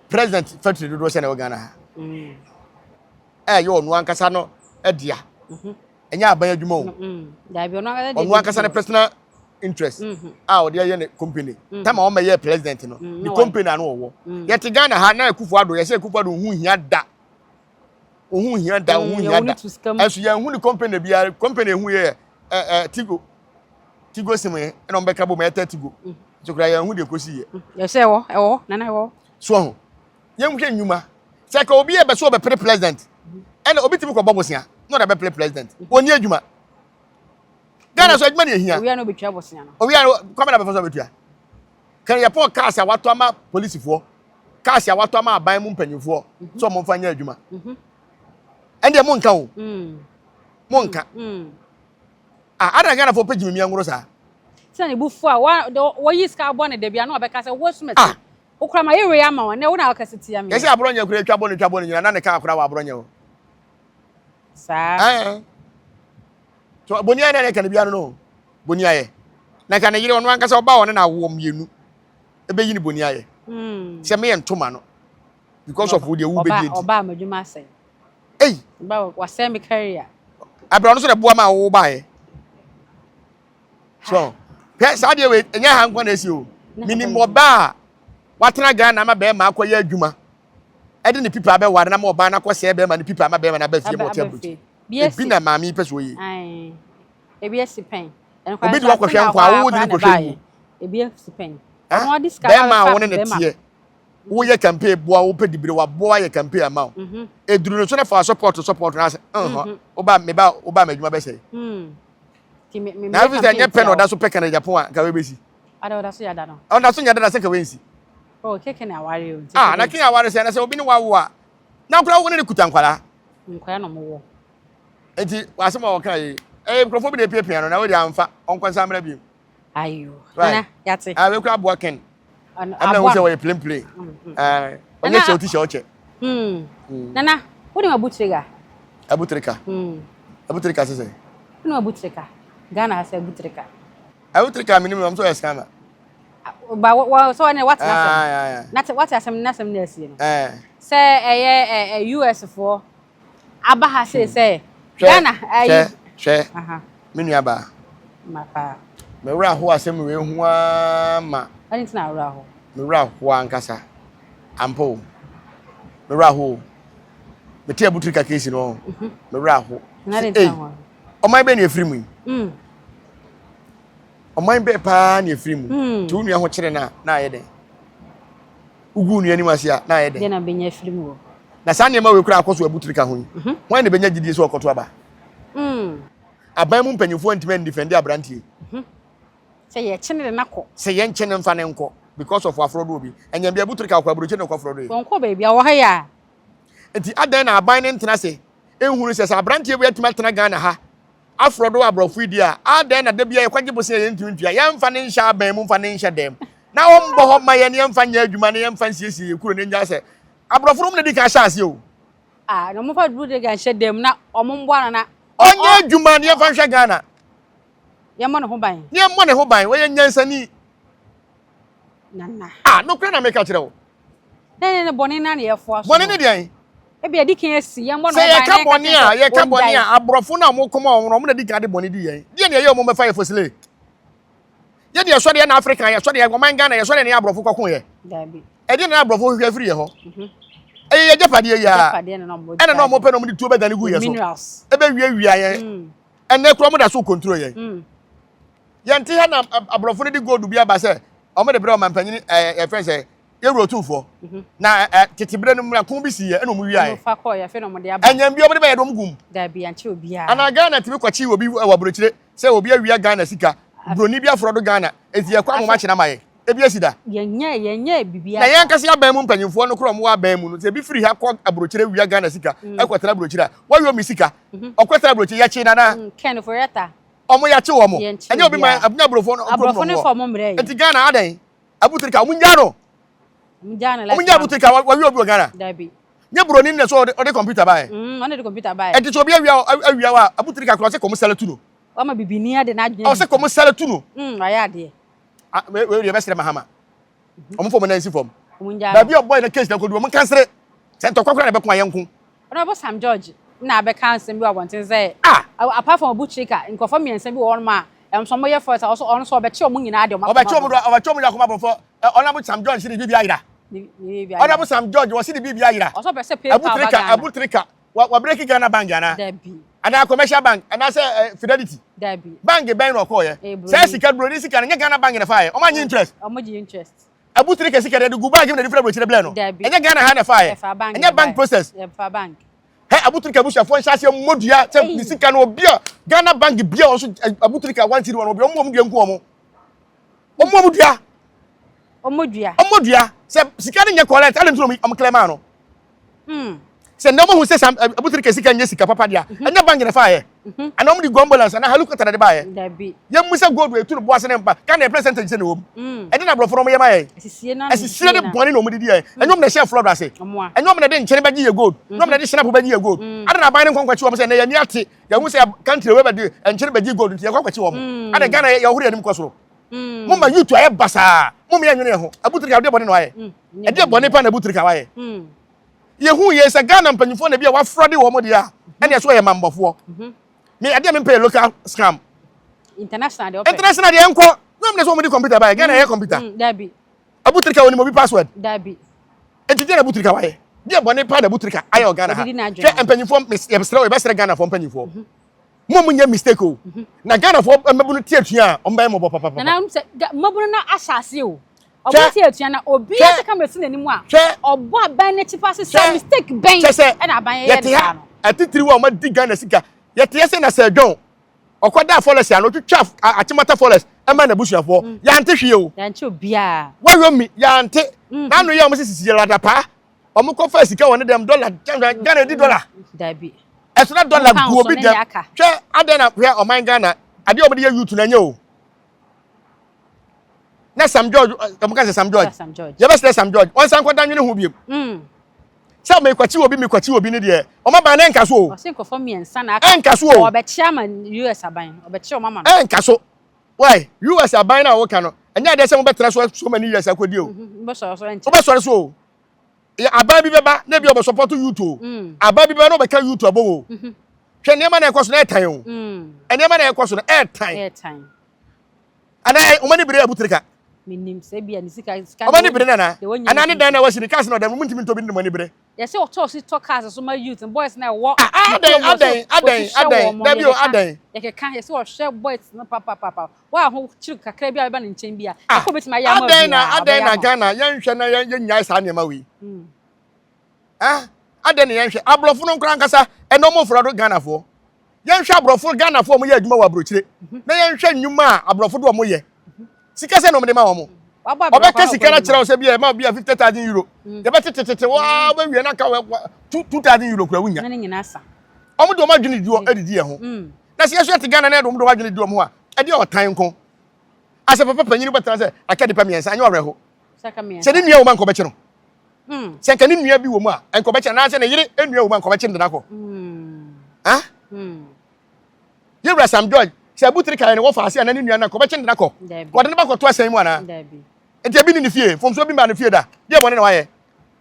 president factory dodoɔ sɛ na ɛwɔ Ghana ha. Ɛyɛ ɔno ankasa no dea. Ɛnyɛ aban adwuma o. Ɔno ankasa ne personal interest a ɔde ayɛ ne company. Tama wɔn bɛyɛ president no, ne company ano ɔwɔ. Yɛte Ghana ha na Akufo Addo yɛsɛ Akufo Addo ho hia da. Ohun hia da, ohun hia da. Ɛnso yɛn hu ne company biara, company ehu yɛ ɛ ɛ Tigo. Tigo sim yɛ ɛna wɔn bɛka bom ɛtɛ Tigo. Nso kura yɛn hu deɛ kosi yɛ. Yɛsɛ ɛwɔ ɛwɔ nana ɛwɔ. So ho. Yɛn hwɛ nnwuma. Sɛ ka obi yɛ bɛ so ɔbɛpere president. Ɛna obi tumi kɔ bɔ bosea na ɔde bɛpere president. Wɔn ni adwuma. Ghana so adwuma na ehia. Owia na obetua bosea no. Owia no kwame na bɛfa so abetua. Kan yɛ pɔn cars a watɔ ama polisifoɔ, cars a watɔ ama aban mu mpanyinfoɔ sɛ wɔn mfa nyɛ adwuma. Ɛndeɛ mo nka o. Mo nka. Ah, ada Ghanafoɔ pɛ gyimimi angoro saa. Sɛ ne bu fu a wɔyi sika abɔ ne dabi ano ɔbɛka sɛ wo sumɛsi. Ah. Wokura ma yɛ wei ama wɔn, na wo na ɔkasa tia me. Yɛsɛ aborɔnyɛ kura atwa bɔ ne twa bɔ ne nyina na ne kaa kora wɔ aborɔnyɛ hɔ. Saa. Ɛɛ. So boni ayɛ na ne ka ne biara no. Boni ayɛ. Na ka ne yere ɔno ankasa ɔba ɔne na awoɔ mmienu. Ɛbɛyi ne boni ayɛ. Sɛ meyɛ ntoma no. Because of wo deɛ wo bɛdi nti. Ɔba amadwuma asɛe. Ei. Ɔba wasɛe me career. Abira ɔno nso na boa ma wo baeɛ. So hwɛ saa deɛ wei ɛnyɛ ha nko na esi o. Minim ɔbaa a watena Ghana ama bɛrima akɔyɛ adwuma ɛde ne pipa abɛware na ma ɔbaa no akɔsɛe bɛrima no pipa ama bɛrima no aba fie ma ɔte aburokyi. Ebi na maame yi pɛ sɛ ɔyɛ. Ebi asi pɛn. Obi de wakɔhwɛ nkwa a wo de no kɔhwɛ wu. Ebi asi pɛn. Bɛrima a wo ne ne teɛ woyɛ campaign boa wopɛ dibire waboa yɛ campaign ama wo. Eduru no so na fa support support na asɛ nhɔ woba meba woba m'adwuma bɛsɛe. Na afei sɛ ɛnyɛ pɛ na ɔda so pɛ Canada Japan a nka wei bɛsi. Ada ɔda so yɛ ada no. Ɔda so nyɛ dada sɛ nka wei nsi. Oh, keke na aware o. Ah, na keke aware sɛ na sɛ obi ne wawo a na nkora wo ne ne kuta nkwadaa. Nkwadaa na ɔmo wɔ. Nti asɛm a ɔka yi ɛyɛ nkurɔfoɔ bi na epiapia no na wei deɛ amfa ɔnkɔ nsa mmra bio. Ayo. Nana yate. Ah, wei kura aboa Ken. Ɛna wo sɛ wɔyɛ plane plane. Ɛɛ, ɔnyɛ hyɛ oti hyɛ ɔkyɛ. Nana, wo de ma Abu Trica. Abu Trica. Abu Trica sɛ sɛ. Wo de ma Abu Trica. Ghana ha sɛ Abu Trica. Abu Trica mi ni mi sɛ ɔyɛ scammer. Ba wɔ sɛ wɔne wate n'asɛm. Na wate asɛm n'asɛm na asie no. Sɛ ɛyɛ ɛ US foɔ aba ha sei sɛ Ghana ayi. Hwɛ hwɛ me nua baa. Ma paa. Me werɛ aho asɛm wei ho ara ma. Ɛne nti na werɛ aho. Me werɛ aho ankasa. Ampa o. Me werɛ aho o. Mete Abutirika case no ho. Me werɛ aho. Ei, ɔman bɛn na efiri mu yi? Ɔman bɛn paa na efiri mu? Nti wo nua ho kyere no a, na ayɛ dɛn? Wogu wo nua anim ase a, na ayɛ dɛn? Deɛ na bɛnya afiri mu wɔ. Na saa nneɛma wei koraa akɔ so Abutirika ho yi, hwan na bɛnya gyidie sɛ ɔkɔto aba? Aban mu mpanyinfoɔ ntumi andifɛnde aberanteɛ yi. Sɛ yɛkye no de no akɔ. Sɛ yɛnkye no mfa no nkɔ because of wafrɔdo obi. Ɛnyɛ bia Abutirika ɔkɔ aburokyi na ɔkɔ frɔdo yi. Wɔnkɔ baabi a wɔ ha yi a. Nti adɛn na aban no ntena ase nhunu sɛ sɛ aberanteɛ wei atumi atena Ghana ha afrɔdo aborɔfo yi deɛ a, adɛn na da biara yɛkɔgye bosea yɛntumi ntua, yɛmfa no nhyɛ aban mu mfa no nhyɛ dɛm na ɔmbɔ hɔ mma yɛn na yɛmfa nyɛ adwuma na yɛmfa nsiesie yɛn kuro no nnyae sɛ aborɔfo no wɔn na di kan hyɛ aseɛ o. Ah, na wɔmfa Abutirika nhyɛ dɛm na wɔn mmoa no na. Ɔnyɛ adwuma na yɛmfa nhwɛ Ghana. Yɛmmɔ ne ho ban. Na yɛmmɔ ne ho ban, ɔyɛ nyansani. Nana. Ah, nokorɛ na meka kyerɛ wo. Ne ne bɔne na na yɛfoa so. Bɔne ne deɛn? Ebi adi kan asi, yɛmmɔ ne ho ban. Sɛ yɛka bɔne a, yɛka bɔne a, aborɔfo no a wɔkɔm a wɔn no, wɔn na di kan de bɔne di yɛn. Deɛ na ɛyɛ wɔn bɛfa yɛ fosile. Yɛ deɛ yɛsɔre yɛ na Africa, yɛsɔre yɛ ɔman Ghana, yɛsɔre yɛ na yɛ aborɔfo kɔko yɛ. Dabi. Ɛdeɛ na aborɔfo hwehwɛ afiri yɛ hɔ. Ɛyɛ yɛ gyapadeɛ yi a. Ɛna na wɔn pɛ na wɔn de tuo bɛdane gu yɛ so. Ɛbɛwiawia yɛn. Ɛnɛ kura wɔn da so control yɛn. Yɛn te ha na aborɔfo no de gold bi aba sɛ wɔn de brɛ ɔmanpanyin ɛɛ yɛfrɛ sɛ. Yɛwura Otumfoɔ. Na ɛ tete berɛ no mu na ko bi siiɛ ɛna ɔmo wiaeɛ. Ɔmo fa kɔɔeɛ afei na ɔmo de aba. Ɛnyɛn bi ɔmo de bɛyɛ de ɔmo gum. Dabi ankyɛ obiara. Anaa Ghana tumi kɔkye obi wɔ aburokyire sɛ obi awia Ghana sika, broni bi afrɔdo Ghana, enti yɛkɔ ahoma akye no ama yɛn. Ebi asi da? Yɛnyɛɛ yɛnyɛɛ biribiara Na yɛn saa. ankasa yɛn aban mu mpanyinfoɔ no koraa a ɔmo wɔ aban mu no, sɛ ebi firi ha kɔ aburokyire wia Ghana sika ɛkɔtena aburokyire a, wɔyɔ me sika, ɔkɔtena aburokyire, yɛkye no anaa? Ken Ofori-Atta. Ɔmo yɛakye wɔn. Yɛnkye Ɛnyɛ obi man, obiara. ɛnyɛ aburofoɔ no kurom na Aborɔfo ɔmo no wɔ. fa ɔmo mmerɛ yɛn. Enti Ghana adɛn? Abutirika, ɔmo ngyaa no. Ɔmo ngyaa no Ɔmo life ngyaa ma no. Abutirika, wɔawie obi wɔ Ghana. Dabi. Nyɛ buroni no na ɛsɛ ɔde ɔde computer baeɛ. Mm, ɔno de computer baeɛ. Ɛnti sɛ obi awia awia wo a, Abutirika koraa ɔsɛ kɔm sɛlɛ tu no. Wama bibini ade n'adwene Ɔsɛ kɔm sɛlɛ tu no. Mm, wayɛ adeɛ. Ah, wei wei deɛ bɛsrɛ Mahama. Ɔmo fɔ ɔmo nan nsi fam. Ɔmo ngyaa no. Baabi a ɔbɔe na case na kɔdu, ɔmo nkansere. Sɛ ntɔkwa koraa na ɛbɛko a, yɛnko. Honourable Sam George na abɛka nsɛm bi wɔ abɔnten sɛ Ah! apart from Abu Trica, nkurɔfoɔ mmiɛnsa bi wɔ hɔnom a ɛno nso wɔyɛ force a ɔso ɔno nso ɔbɛkye wɔn nyinaa de wɔn akɔma Ɔbɛkye wɔn de ɔbɛkye wɔn de akɔma aborɔfo. Ɛ Honourable Sam George si ne biribi ayera. Ne ne biribi ayera. Honourable Sam George wɔsi ne biribi ayera. Ɔsɛ ɔpɛ sɛ PayPal Abu ba Trica Ghana. Abu Trica wa wa break Ghana bank anaa? Dabi. Anaa commercial bank anaasɛ ɛ Fidelity. Dabi. Bank bɛn na ɔkɔɔyɛ? Ɛyɛ Saa broni. sika broni sika no nyɛ Ghana bank na ɛfaeɛ. Wɔn annye interest. Wɔn gye interest. Abu Trica sika no yɛde gu bank mu na yɛde firi aburokyire brɛɛ no. Dabi. Ɛnyɛ Ghana ha na ɛfaeɛ. Ɛfa bank Ɛnyɛ na bank ɛbaeɛ. process. Ɛfa bank. Hɛ Abu Trica abusuafoɔ nhyɛ aseɛ mmɔ dua sɛ ne sika no obi a Ghana bank bia wɔn so Abu Trica one cedi wɔn obi wɔn wɔn dua nku wɔn. Wɔn wɔn dua. Wɔn dua. Wɔn dua sɛ sika no nyɛ correct ɛna nti na wɔn clear maa no. Sɛ nnɛ wɔn ahu sɛ Sam Abu Trica sika nyɛ sika papa deɛ ɛnyɛ bank na ɛfa yɛ. Ana wɔn de gu ambulance ana helicopter na de ba yɛ. Dabi. Yɛn mu sɛ gold wɔ etu no bo ase ne mpa Ghana yɛ percentage sɛ na ɛwɔ mu. Ɛde na aborɔfo no wɔn yɛ ma yɛn. Asisie na Asisie ne bɔne na wɔn de di yɛn. Ɛnyɛ wɔn na ɛhyɛ flood ase. Ɛnyɛ wɔn na ɛde nkyene bɛgye yɛ gold. Ɛnyɛ wɔn na ɛde hyɛnɛpo bɛgye yɛ gold. Ada na aban no nkɔ nkɔkye wɔn sɛ ɛnɛ yɛn ani ate. Yɛn ho sɛ country wei bɛde nkyene bɛgye gold nti yɛkɔ akɔkye wɔn. Ada Ghana yɛ yɛhoro yɛn anim kɔ soro. Mo ma youth ayɛ basaa. Mo ma yɛn nwene yɛn ho. Abu Trica ɛdeɛ bɔne na wayɛ. Ɛdeɛ bɔne pa na Abu Trica wayɛ. Yɛhu yɛ sɛ Ghana mpanyinfoɔ na bi a wafrɔde wɔn deɛ a ɛne ɛso yɛ mambɔfoɔ. Me adeɛ a mempɛ yɛ local scam. International deɛ ɔpɛ. International deɛ nkɔ. Na wɔn na sɛ wɔn de computer ba yɛ. Ghana yɛ computer. Dabi. Abu Trica onim obi password. Dabi. Eti deɛ na Abu Trica wayɛ. Deɛ bɔne pa na Abu Trica ayɛ wɔ Ghana ha. Hwɛ mpanyinfoɔ yɛbɛsrɛ yɛbɛsrɛ Ghana foɔ mpanyinfoɔ. Mo mo nyɛ mistake o. Na Ghana foɔ mmabunu ti atua a wɔn bɛyɛ mɔbɔ papapapa. Nana sɛ mmabunu na ahyɛ ase o. Ɔbɔ ti atua na obi ase kamera si n'anim a. Ɔbɔ aban n'akyi pa se sɛ mistake bɛn ɛna aban yɛ ne saa no. Atitiriw a wɔn adi Ghana sika yɛte yɛ sɛ na sɛ dwɔn ɔkɔdaa forest ano ɔtwitwa Achimota forest ɛma n'abusuafoɔ mm. Yɛante hwee o. Yɛante obiara. Wɔyɔ mi yɛante mm. N'ano yɛ wɔn sɛ sisi yɛrɛ adapaa wɔn kɔ fɛ sika wɔ ne dɛm dɔla Ghana di dɔla. Dabi. Ɛso na dɔla gu obi dɛm hwɛ adɛn na hwɛ ɔman Ghana adeɛ a wɔde yɛ youth na ɛnyɛ o. Na Sam George wɔn ka sɛ Sam George yɛbɛsrɛ Sam George wɔn nsan kɔda nwene ho biem. Sɛ mekwakyi obi mekwakyi obi ne deɛ ɔma ban no ɛnka so o. Ɔse nkurɔfoɔ mmiɛnsa na aka. Ɛnka so o. Ɔbɛkye ama US aban ɔbɛkye wɔn ama no. Ɛnka so why US aban no a woka no ɛnyɛ adeɛ sɛ mobɛtena so so many years akɔdi o. Wobɛsɔre so ɛnkyɛ. Wobɛsɔre so o. Aban bi bɛba na ebi ɔbɛsɔpɔto youth o. Aban bi bɛba na ɔbɛka youth abɔ o. Hwɛ nneɛma na ɛkɔ so na ɛtan o. Nneɛma na ɛkɔ so na ɛtan. Ɛtan. Anaa wɔn ani bere abutirika. Menim sɛ bia ne sika sika. Wɔn ani bere nana. Anaa ne dan na wasi ne cars na ɔdan mu ntumi ntɔ bi ne wɔn ani bere. Yɛsɛ ɔtɔ si tɔ cars so ma youth boys na ɛwɔ. Ah adɛn adɛn adɛn adɛn dabi o adɛn. Yɛkeka yɛsɛ ɔhwɛ boys no papapapa wa ho kyiri kakra bi a bɛba ne nkyɛn bi a. Ɛkɔ betumi ayɛ ama Adɛn na adɛn na Ghana yɛnhwɛ na yɛnyae saa nneɛma wei. Ah adɛn na yɛnhwɛ aborɔfo no nkora ankasa ɛna ɔmo mfra do Ghanafoɔ. Yɛnhwɛ aborɔfo Ghanafoɔ a wɔyɛ adwuma wɔ aburokyire na yɛnhwɛ nnwuma a aborɔfo de wɔn yɛ. Sika sɛ na wɔn de ma wɔn. Ɔbɛka sika no akyerɛ wo sɛ bi a ɛma bi a €50,000. Yɛbɛtetetete waa wobɛwie na ka €2,000 kura wonya. Wɔn de wɔn adwene di wɔn adidi yɛn ho. Na sɛ yɛso yɛte Ghana na yɛde wɔn de wɔn adwene di wɔn ho a, ɛdeɛ ɔtan nko. Asɛ papa panyin bɛtena sɛ aka nipa mmiɛnsa anyɛ ɔwerɛho. Sɛ ne nua wɔ mu a nkɔbɛkye no. Sɛ nka ne nua bi wɔ mu a nkɔbɛkye anaasɛ ne yere nua wɔ mu a nkɔbɛkye no de no akɔ. Ah? Yɛwura Sam George sɛ abutiri kaeɛ no wɔfa ase anaa ne nua no nkɔbɛkye no de no akɔ. Wɔde no bɛkɔto asɛn mu anaa? Nti ebi ne ne fie, mfomsoɔ bi mmaa ne fie da. Deɛ bɔne na wayɛ.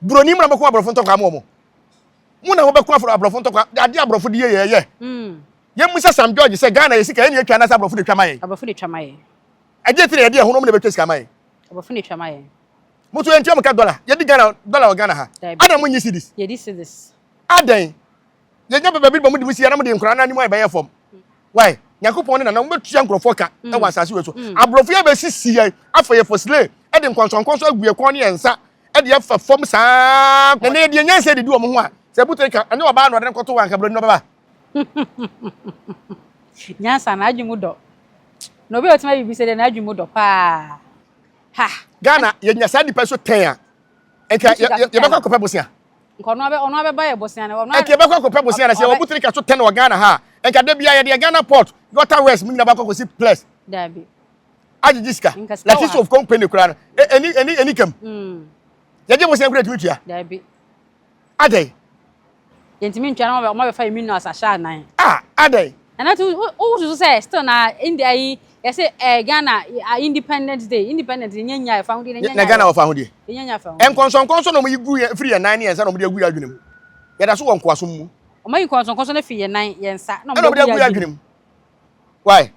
Buroni mu na mobɛko aborɔfo ntɔkwa ama wɔn. Mo na mobɛko aborɔfo ntɔkwa. Adeɛ aborɔfo de yɛ yɛ yɛ. Yɛmmisa Sam George sɛ Ghana yɛ sika yɛn na yɛtwa anaasɛ aborɔfo na ɛtwa ma yɛn? Aborɔfo na ɛtwa ma yɛn. Ɛdeɛ ti na yɛde yɛn ho na wɔn na ɛbɛtwa sika ma yɛn. Aborɔfo na ɛtwa ma yɛn. Mo nso yɛntua mo ka dɔla. Yɛdi Ghana dɔla wɔ Ghana ha. Adɛn mo nyi cedis? Yɛdi cedis. Adɛn? Yɛnya baabi bɔ mo de mo si ya na mo de nkwadaa no anim ayɛ bɛyɛ fam. Why? Nyankopɔn ne nana mo bɛtua nkurɔfoɔ ka mm. ɛwɔ asase wei so. Mm. Aborɔfo yɛ bɛsisi yɛn afa yɛ fosile ɛde nkɔnsɔnkɔnsɔn agu yɛ kɔn ne yɛn nsa ɛde de afa fam saa. Na nnɛ yɛde nyansa didi wɔn ho a, sɛ Abu Tarika ne ɔbaa na ɔde no kɔto hɔ a, anka buroni no bɛba. Nyansa, n'adwene mu dɔ. Na obi a ɔtumi ayɛ biribi sɛ deɛ n'adwene mu dɔ paa. Ha! Ghana, yɛnya saa nnipa so tɛn a, nka yɛbɛkɔ akɔpɛ bosea. Nka ɔno abɛ ɔno abɛba yɛ bosea no. Nka yɛbɛkɔ akɔpɛ bosea na sɛ yɛwɔ Abu Tarika so tɛn wɔ Ghana ha a, nka da biara yɛde yɛ Ghana port, Gutter West mu nyinaa bɛkɔ akɔsi plus. Dabi. Agyegye sika. Latisi of company koraa no, ɛni ɛni ɛni kam. Yɛgye bosea koraa yɛtumi tua. Dabi. Adɛn? Yɛntumi ntwa na wɔn abɛfa yɛn minerals ahyɛ anan. Ah, adɛn? Nana ti wo wo susu sɛ still na India yi yɛsɛ ɛɛ Ghana Independence Day Independence yɛn nya ɛfa ahodie na Ghana wɔ fa ahodie. Yɛn nya fa ahodie. Nkɔnsɔnkɔnsɔn na wɔn yi gu yɛn firi yɛn nan ne yɛn nsa na wɔn de agu yɛn adwene mu. Yɛda so wɔ nkoasom mu. Wɔn ayi nkɔnsɔnkɔnsɔn no fi yɛn nan yɛn nsa na wɔn de agu yɛn adwene mu. Why?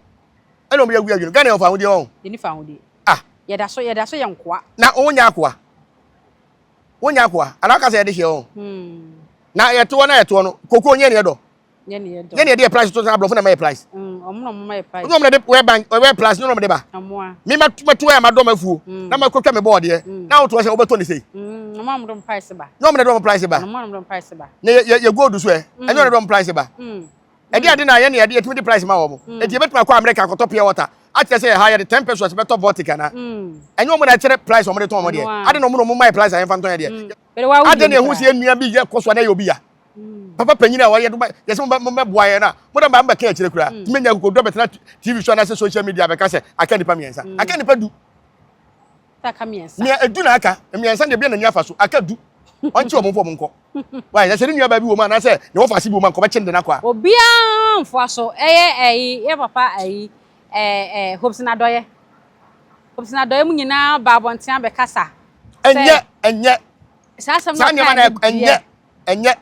Ɛna wɔn de agu yɛn adwene mu. Ghana yɛ wɔ fa ahodie wɔn. Yɛn ni fa ahodie. Ah. Yɛda so yɛda so yɛ nkoa. Na wɔn nyɛ akoa. Wonyɛ akoa anaa woka sɛ yɛde hyeɛ wɔn? Na yɛtoɔ na yɛtoɔ no koko nyɛ ne yɛdɔ. Nyɛ ne yɛdɔ. Nyɛ ne yɛde yɛ price to sɛ aborɔfo na ɛma yɛ price. Ɔmo na ɔmo ma yɛ price. Ɔmo na de wɛ bank wɛ price ne na ɔmo de ba. Ɔmo Me ma to yɛ ma dɔ ma fuo na ma kotwa me bɔɔdeɛ na wotoɔ sɛ wobɛtɔ ne sei. Ɔmo na ɔmo de ɔmo price ba. Nyɛ ɔmo na de ɔmo price ba. Ɔmo na ɔmo de ɔmo price ba. Na yɛ yɛ gold so ɛ. Ɛnyɛ ɔmo na de ɔmo price ba. Ɛde ade na yɛ ne yɛde yɛtumi de price ma wɔn. Eti yɛbɛtumi akɔ America akɔtɔ pure water akyerɛ sɛ yɛ ha yɛde 10 pesos bɛtɔ Voltic ana. Ɛnyɛ wɔn na ɛkyerɛ price wɔn de tɔn wɔn deɛ. Ade na wɔn na wɔn ma yɛ price a yɛmfa ntɔn yɛ deɛ. Ade na ehu sɛ yɛn nua bi yɛ kɔ so a na ɛyɛ obi ya. Papa panyin a wɔyɛ yɛsɛ mo bɛboa yɛn na mo dɛ mo bɛka akyire koraa. Tumi nya akokoduro bɛtena TV so anaasɛ social media bɛka sɛ aka nipa mmiɛnsa. Aka nipa 10. Nea edu na aka mmiɛnsa deɛ bia n'ani afa so aka 10. Ɔnkye wɔn mfo wɔn nkɔ. Why? Sɛ ne nua baa bi wɔ mu anaasɛ ne wɔfa ase bi wɔ mu a nkɔbɛkye ne de n'akɔ a. Obiara mfoa so ɛyɛ ɛyi yɛ papa ɛyi ɛɛ ɛɛ Hopeson Adɔyɛ. Hopeson Adɔyɛ mu nyinaa ba abɔnten abɛkasa. Ɛnyɛ ɛnyɛ. Saa asɛm na ɔka ɛnyɛ ɛnyɛ ɛnyɛ.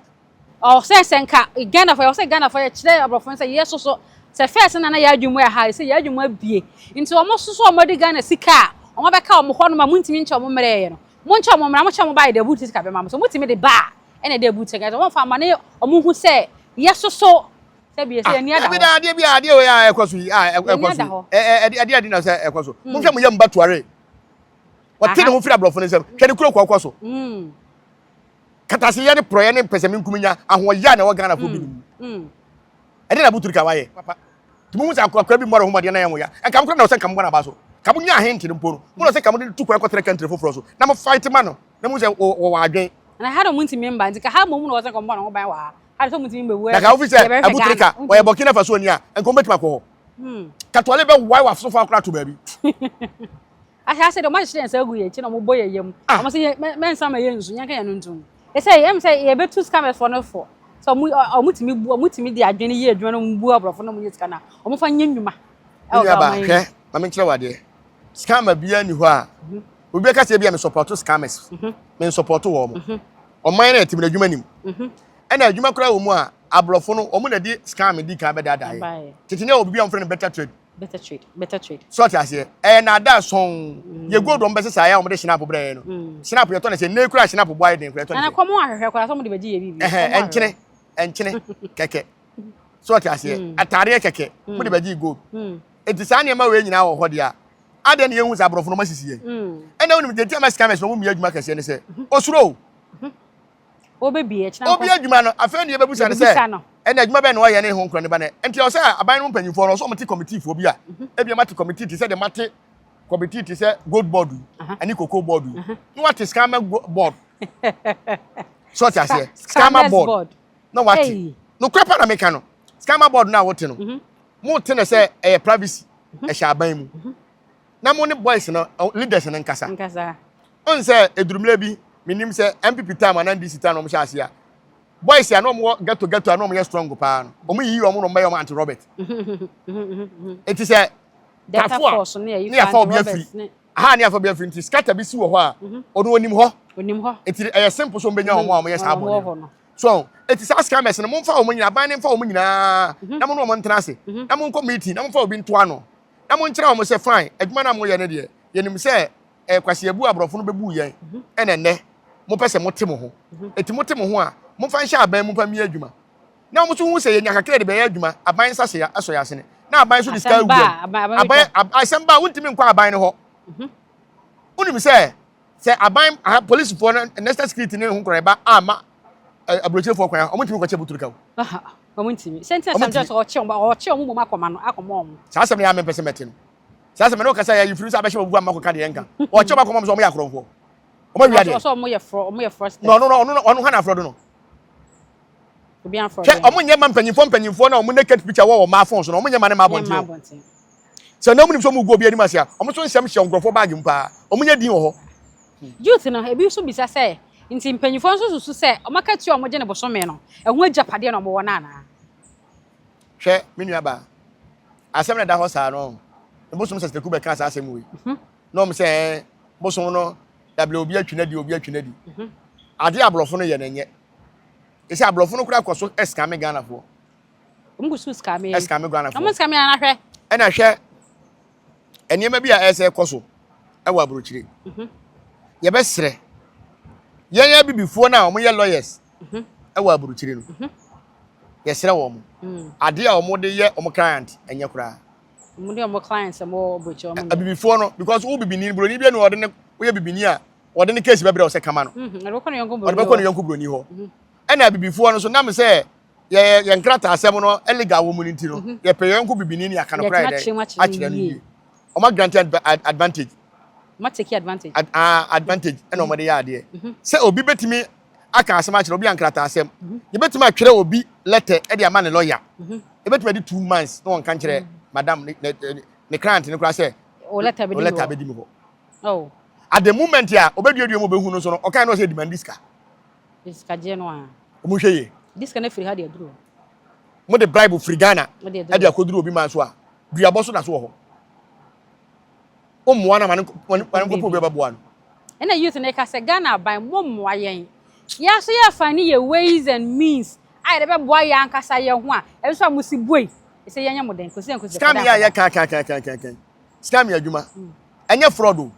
Ɔsɛ sɛ nka Ghana fo ɔsɛ Ghana fo yɛkyerɛ aborɔfo no sɛ yɛ soso sɛ first na na yɛ adwuma ɛha sɛ yɛ adwuma abie nti wɔn soso wɔn de Ghana sika a wɔn abɛka wɔn hɔ nom a muntumi nkyɛ wɔn mmerɛ yɛ no mo nkyɛ wɔn mmerɛ mo kyɛ wɔn ba yɛ de abu sika bɛma mo so mutumi de ba a ɛna de abu sika wɔn fa ama ne wɔn hu sɛ yɛ soso sɛ bi sɛ yɛn ni ada hɔ. Ebi da adeɛ bi a adeɛ wɔ yɛ a ɛkɔ so yi a ɛkɔ so yi ɛ ɛ adeɛ adi na sɛ ɛkɔ so mo hwɛ mo yɛ mba tuare wɔte ne ho firi aborɔfo ne nsam hwɛ ne kuro kɔ kɔ so. Kataseyɛ ne porɔeɛ ne mpɛsɛmenkominya ahoɔyɛ a na ɛwɔ Ghanafoɔ binom mu. Ɛdeɛ na Abu Turika wayɛ papa. Nti mohu sɛ akora bi mmɔ ne ho mmɔden na ɛyɛ ya. Nka mo koraa na ɔsɛ nka mobɔ n'aba so. Ka mo nya ahente no mpo no, mo na ɔsɛ nka mode tu kwan kɔtena country foforɔ so na mo fight ma no na mohu sɛ wɔwɔ adwen. Na ha de ɔmo ntumi mba nti ka ha mmom na ɔsɛ nka ɔmo bɔ ne ho ban wɔ ha. Ha de sɛ ɔmo ntumi mbɛwu Na ka wofi sɛ Abu Turika ɔyɛ Burkina Faso ni a, nka ɔmo bɛtumi akɔ hɔ. Katoale bɛwae w'asofo akora ato baabi. Ahyɛase de, wɔahyehyɛ yɛn nsa agu yɛn akyi na wɔbɔ yɛn yam. Wɔn sɛ yɛn mɛnsa ma yɛn nsu, yɛnka yɛn no ntom. Ɛsɛ yɛm sɛ yɛbɛtu scammers foɔ no fo. Sɛ wɔn wɔn tumi bu wɔn tumi de adwene yɛ adwuma na wɔn bu aborɔfo na wɔn nyɛ sika na wɔn fa nyɛ nnwuma. Ɛwɔ ɔman yi. Hwɛ, maame nkyerɛ wo adeɛ. Scammer biara ni hɔ a obi bɛka sɛ ebi a me support scammers. Me support wɔn. Ɔman na ɛte mu na adwuma nim. Ɛna adwuma koraa wɔ mu a aborɔfo no wɔn na di scam di kan bɛdaadaa yɛ. Tete ne wɔ biribi a wɔfrɛ no better trade. Better trade, better trade. So ɔte aseɛ, ɛyɛ naadaa sɔn. Yɛ gold wɔn bɛsɛ saa yɛ a wɔn de shinap brɛ yɛn no. Shinap yɛtɔ ne sɛ nne kura shinap bɔ ayɛ den kura yɛtɔ ne sɛ. Nana kɔm ahwehwɛ kora sɛ wɔn de bɛgye yɛ biribi. Ɛhɛn ɛnkyene ɛnkyene kɛkɛ. So ɔte aseɛ, ataadeɛ kɛkɛ mo de bɛgye gold. Eti saa nneɛma wei nyinaa wɔ hɔ deɛ a, adɛn na yɛn hu sɛ aborɔfo no wɔn asisi yɛn. Ɛna wɔn nim deɛ nti ama scammers na wɔn mmea adwuma kɛseɛ ne sɛ osuro o. Wobɛbie ɛkyena Obi adwuma no, afei ne yɛbɛbusa no sɛ, ɛna adwuma bɛn na ɔyɛ ne ho nkora ne ba no. Nti ɔsɛ aban no mpanyinfoɔ no, ɔsɛ wɔn te committee bi a, ebi mate committee te sɛ deɛ mate committee te sɛ gold board yi, ɛne cocoa board yi, na wate scammer board. So ɔte aseɛ, scammer board. Na wate. Nokorɛ pa na meka no, scammer board no a wote no, mo te no sɛ ɛyɛ privacy, ɛhyɛ aban mu. Na mo ne boys no, leaders no nkasa. Ɔn sɛ edurumire bi, menim sɛ NPP time anaa NDC time na wɔn hyɛ ase a, boys a na wɔn wɔ ghetto ghetto a na wɔn yɛ strong paa no, wɔn yiyi wɔn na wɔn bɛyɛ wɔn anti Robert. Eti sɛ tafo a ne yafa obi afiri aha ne yafa obi afiri nti scatter bi si wɔ hɔ a, ɔno onim hɔ. Eti ɛyɛ simple so wɔn bɛnya wɔn a wɔn yɛ saa bɔne no. So eti saa scammers no, momfa wɔn nyinaa, aban ne mfa wɔn nyinaa na mo ne wɔn ntena ase na mo nkɔ meeting na momfa obi nto ano na mo nkyerɛ wɔn sɛ fine, adwuma no a moyɛ no deɛ yɛnim sɛ ɛyɛ kwasiabu a aborɔfo no bɛbuu yɛn ɛna nnɛ mopɛ sɛ mote mo ho. Eti mote mo ho a, momfa nhyɛ aban mu mfa mmie adwuma. Na wɔn nso hu sɛ yɛnya kakra de bɛyɛ adwuma, aban nsa hyɛ asɔ yɛn asene. Na aban nso de sika awura mu. Aban asɛm ba a, wontumi nkɔ aban no hɔ. Wonim sɛ Sɛ aban aha polisifoɔ no national security ne ho nkɔrɔ ɛba ama aburokyerefoɔ kwan a, wɔn ntumi nkɔkyɛ buturika o. Wɔn ntumi. Sɛ ntina sɛ sɛ ɔkye wɔn ɔkye wɔn mmom akɔma no akɔma wɔn. Saa asɛm no yɛ amempɛ sɛ mɛte no. Saa asɛm no kasa yɛ yifiri sɛ abɛhyɛ wɔn bu ama kɔka deɛ nka. Ɔkye wɔn akɔma wɔn sɛ wɔn yɛ akorɔmfoɔ. Wɔn awia deɛ. Ɔsɛ wɔn yɛ frɔ wɔn yɛ frɔsters. Na ɔno ɔno ɔno hana afrɔ do no. Obi afrɔ. Hwɛ wɔn nyɛ ma mpanyinfoɔ mpanyinfoɔ na wɔn naked picture wɔ wɔn mmaa phone so na wɔn nyɛ ma ne mmaa abɔnten. Sɛ na wɔn nim sɛ wɔn gu obi anim ase a, wɔn nso nsɛm hyɛ nkurɔfoɔ baage mu paa. Wɔn nyɛ din wɔ hɔ. Youth no, ebi nso bisa sɛ, nti mpanyinfoɔ nso susu sɛ wɔn akatua a wɔgye no bosome no, ɛho agyapadeɛ na wɔwɔ no anaa? Hwɛ, me nua baa, asɛm na ɛda hɔ saa no, bosom sɛsɛku bɛka saa asɛm wei. Na wɔn sɛ ɛɛ, bosom no, dabrɛ obi atwi n'adi, obi atwi n'adi. Adeɛ aborɔfo no yɛ no nyɛ. Ɛsɛ aborɔfo no koraa kɔ so ɛskame Ghanafoɔ. Wɔn gu so skame yɛn. Ɛskame Ghanafoɔ. Wɔn skame yɛn ahwɛ. Ɛna hwɛ nneɛma bi a ɛsɛ kɔ so ɛwɔ aburokyire. Yɛbɛsrɛ yɛn abibifoɔ no a wɔyɛ lawyers ɛwɔ aburokyire no. Yɛsrɛ wɔn. Adeɛ a wɔde yɛ wɔn client ɛnyɛ koraa. Wɔn de wɔn clients wɔn wɔ aburokyire wɔn. Abibifoɔ no because wo bibini buroni bi na ɔde ne woyɛ bibini a wɔde ne case bɛbrɛ wo sɛ kama no. Ɔde bɛkɔ ne yɔnko buroni hɔ. Ɔde bɛkɔ ne yɔnko buroni hɔ. Ɛna abibifoɔ no so nam sɛ yɛ yɛn nkrataasɛm no illegal wɔ mu no nti no mhm. yɛpɛ yɛn nko bibini ne aka no koraa yɛ dɛ akyerɛ no yie wɔn agrante advantage wɔn take advantage ad, uh, advantage ɛna wɔn de yɛ adeɛ mhm. sɛ obi bɛtumi aka asɛm akyerɛ obi a nkrataasɛm mhm. yɛbɛtumi atwerɛ obi letter ɛde ama ne lawyer yɛbɛtumi adi 2 months na wɔn ka nkyerɛ madam ne ne ne client ne koraa sɛ o letter bɛdi mi hɔ oh. At the moment a obeduadua mu obehu no so no, ɔkan no sɛ demand sika. Sikagyeɛ no a. Wɔn hwɛ yie. Di sika no firi ha de aduru. Mo de bribe firi Ghana ɛde akɔduru obi man so a, duabɔ so na so wɔ hɔ. O mmoa na ma ne nkɔpɔ obi ɔbɛboa no. Ɛna youth no ka sɛ Ghana aban mo mmoa yɛn. Yɛn nso yɛ fa ne yɛ ways and means a yɛde bɛboa yɛn ankasa yɛn ho a ɛno nso a mo si bue sɛ yɛnyɛ mo den kɔsi yɛn kɔsi. Scam yɛ a yɛ kan kan kan kan kan kan scam yɛ adwuma ɛnyɛ fraud o.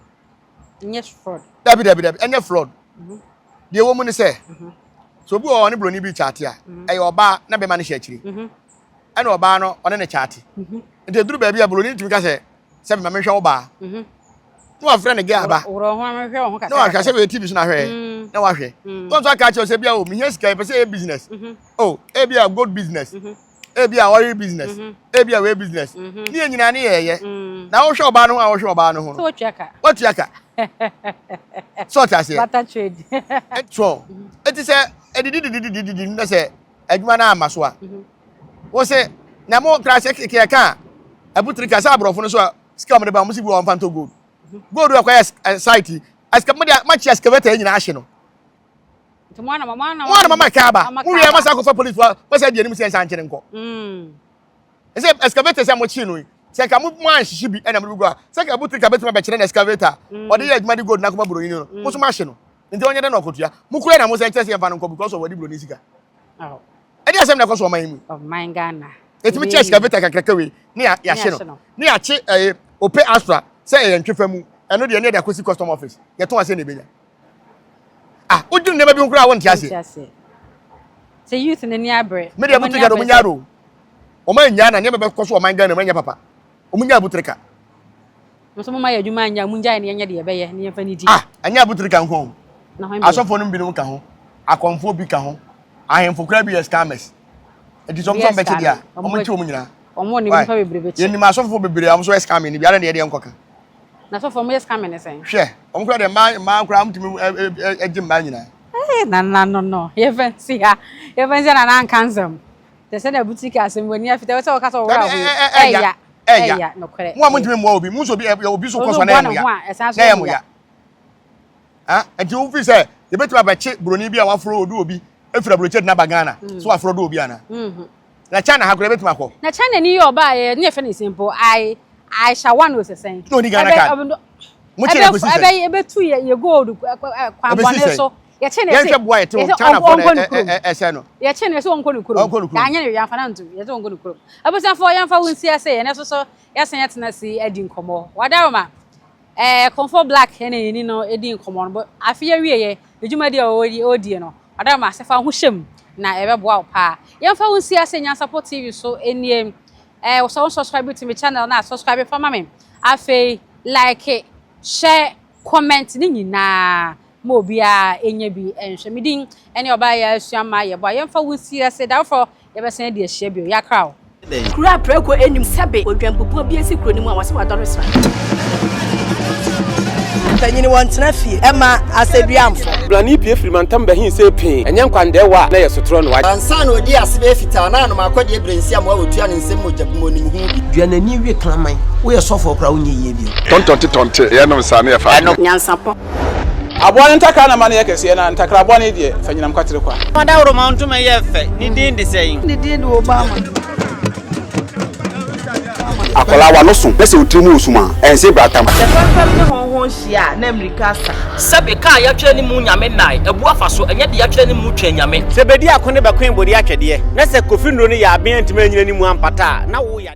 Nyɛ fraud. Dabi dabi dabi ɛnyɛ fraud. Deɛ ɛwɔ mu ne sɛ sɛ obi wɔ hɔ ɔne buroni bi kyaate a ɛyɛ ɔbaa na bɛma no hyɛ akyire ɛna ɔbaa no ɔne ne kyaate nti eduru baabi a buroni tumi ka sɛ sɛ mema mehwɛ wo baa na wafrɛ ne gɛ aba na wahwɛ sɛ wei tv so na ahwɛ na wahwɛ na ɔnso aka akyerɛ sɛ bia o mehia sika yɛpɛ sɛ yɛ business o ebi a gold business ebi a oil business ebi a wei business ne yɛ nyinaa ne yɛyɛ na wohwɛ ɔbaa no ho a wohwɛ ɔbaa no ho no watua ka sɛ ɔte aseɛ barter trade ɛtoɔ ɛti sɛ ɛdidi didi didi didi na sɛ adwuma no ama so a wo sɛ na mo kra sɛ kɛkɛ ka a abutiri ka sɛ aborɔfo no so a sika wɔn de ba wɔn si bi wɔn fa ntɔ gold gold akɔyɛ site ɛsika mo de makyi excavator nyinaa ahye no. Nti mo ana mo ana mo ana mama ka aba. Mo wie mo sa akɔfa police fo mo sa di anim sɛ nsa nkyere nkɔ. Ɛsɛ excavator sɛ mo kyi no yi. Sɛ nka mo mo anhyehye bi ɛna mo de gu a sɛ nka butiri ka betuma bɛkyerɛ na excavator. Ɔde yɛ adwuma de gold na akɔma buroni no. Mo so mo ahye no. Nti ɔnyɛ dɛ na ɔkɔtua. Mo kura na mo sɛ nkyerɛ sɛ yɛmfa no nkɔ because of wɔde buroni sika. Ɛde asɛm na ɛkɔ so ɔman yi mu. Ɔman Ghana. Ɛtumi kye excavator kakraka wei ne yɛahye no. Ne yɛakye ɛyɛ Ope Astra sɛ ɛyɛ ntwefa mu. Ɛno deɛ ne yɛde akɔsi custom office. Yɛtɔn ase na ebenya. Ah, wodwene nneɛma bi ho koraa wonte aseɛ. Sɛ youth n'ani abere. Me deɛ abutirika de wɔn nya ado. Wɔn annya na nneɛma bɛkɔ so ɔman Ghana mu ɛnyɛ papa. Wɔn nya abutirika. Nso mo ma yɛ adwuma anya mo ngyae ne yɛnyɛ deɛ yɛbɛyɛ ne yɛmfa ne di. Ah, ɛnyɛ abutirika nko o. Asɔfoɔ no binom ka ho, akɔmfoɔ bi ka ho, ahemfo koraa bi yɛ scammers. Nti sɛ wɔn nso wɔn bɛkye deɛ a, wɔn nkye wɔn nyinaa. Wɔn wɔ nipa bebree bɛkye. Yɛnim asɔfoɔ bebree a wɔn nso yɛ scamming no bi, adɛn na yɛdeɛ nkɔka. Na sɔfo ɔmo yɛ scamming ne sɛn? Hwɛ, ɔmo kura deɛ mmaa mmaa koraa ɔmo tumi ɛgye mmaa nyinaa. Ee nana no no, yɛfɛ nsi ha, yɛfɛ nsi ha nana anka nsɛm. Te sɛ na boutique asɛm wɔ ni afita sɛ ɔka sɛ ɔwura ho yi. Ɛya, ɛya, nokorɛ. Mo a mo ntumi mmoa obi, mo nso obi obi so kɔ so na ɛyɛ mo ya. Na ɛyɛ mo ya. Ah, nti wo fi sɛ yɛbɛtumi abɛkye buroni bi a waforo odu obi efiri aburokyɛ de n'aba Ghana, so waforo do obi ana? Na China ha koraa ebetumi akɔ. Na China ni yɛ ɔbaa yɛ ne yɛfɛ ne sɛn po ai Aisha one ose sɛn. Na oni Ghana card. Mo kye na ekosi sɛn. Ɛbɛ ɛbɛtu yɛ yɛ gold kwan bɔne so. Yɛkye na ɛsɛ. Yɛnhwɛ boa yɛte hɔ China fo na ɛsɛ no. Yɛkye na ɛsɛ ɔnkɔ ne kurom. Ɔnkɔ ne kurom. Yɛanyɛ no yɛamfa no anto yɛsɛ ɔnkɔ ne kurom. Abusuafoɔ yɛmfa wo nsi ase yɛn nso so yɛsan yɛtena ase adi nkɔmmɔ. Wadaroma. Ɛɛ Komfo Black ɛna yɛni no edi nkɔmmɔ no. Afe yɛ wie yɛ ne dwumadi a ɔredie no. Wadaroma sɛ fa wo ho hyɛ mu na ɛbɛboa wo paa. Yɛmfa wo nsi ase Nyansapo TV so nie. Eh, sɛ wo subscribe to me channel na subscribe fa ma me. Afei, like, share, comment ne nyinaa ma obiara ɛnya bi nhwɛ. Me din ɛne ɔbaa yɛ asua ma yɛbɔ a yɛmfa wo nsi ase da foforɔ yɛbɛsan de ahyia bio. Yɛakra wo. Kuro a prako anim sɛbe odwampupuo bi asi kuro no mu a wɔse wadɔre sra. Mpanyini wɔntena fie ɛma asɛduamfo. Blani pue firi mantam bɛhe sɛ pee, ɛnyɛ nkwandɛɛwa a na ɛyɛ sotorɔ na wagye. Ansa na ɔdii ase bɛyɛ fitaa na anom akɔdeɛ berɛ nsi amoa wɔtua ne nsam mogya bu mu ɔnim ho bi. Dua n'ani we kraman. Woyɛ sɔfoɔ koraa wonyɛ yie bio. Tɔntɔnte tɔnte yɛnom saa ne yɛfa adwene. Nyansapɔ. Aboa no ntakra na ma no yɛ kɛseɛ, na ntakra bɔne deɛ, fa nyinam kwatere kwa. Ɔdawuroma ntoma yɛ fɛ, ne din de sɛn? Ne din de Obama. Akwadaa w'ano so na sɛ wo tiri mu wɔ sum a, ɛnse bratam. Sɛ fɛmfɛm ne hɔnhɔn hyia a, na mmirika asa. Sɛbe kaa yɛatwerɛ ne mu nyame nnae, abu afa so, ɛnyɛ de yɛatwerɛ ne mu twɛn nyame. Sɛ bedi ako ne bɛkoe bode atwɛdeɛ, na sɛ Kofi nnuro no yɛ aben antumi anyina ne mu ampata a, na wo ya.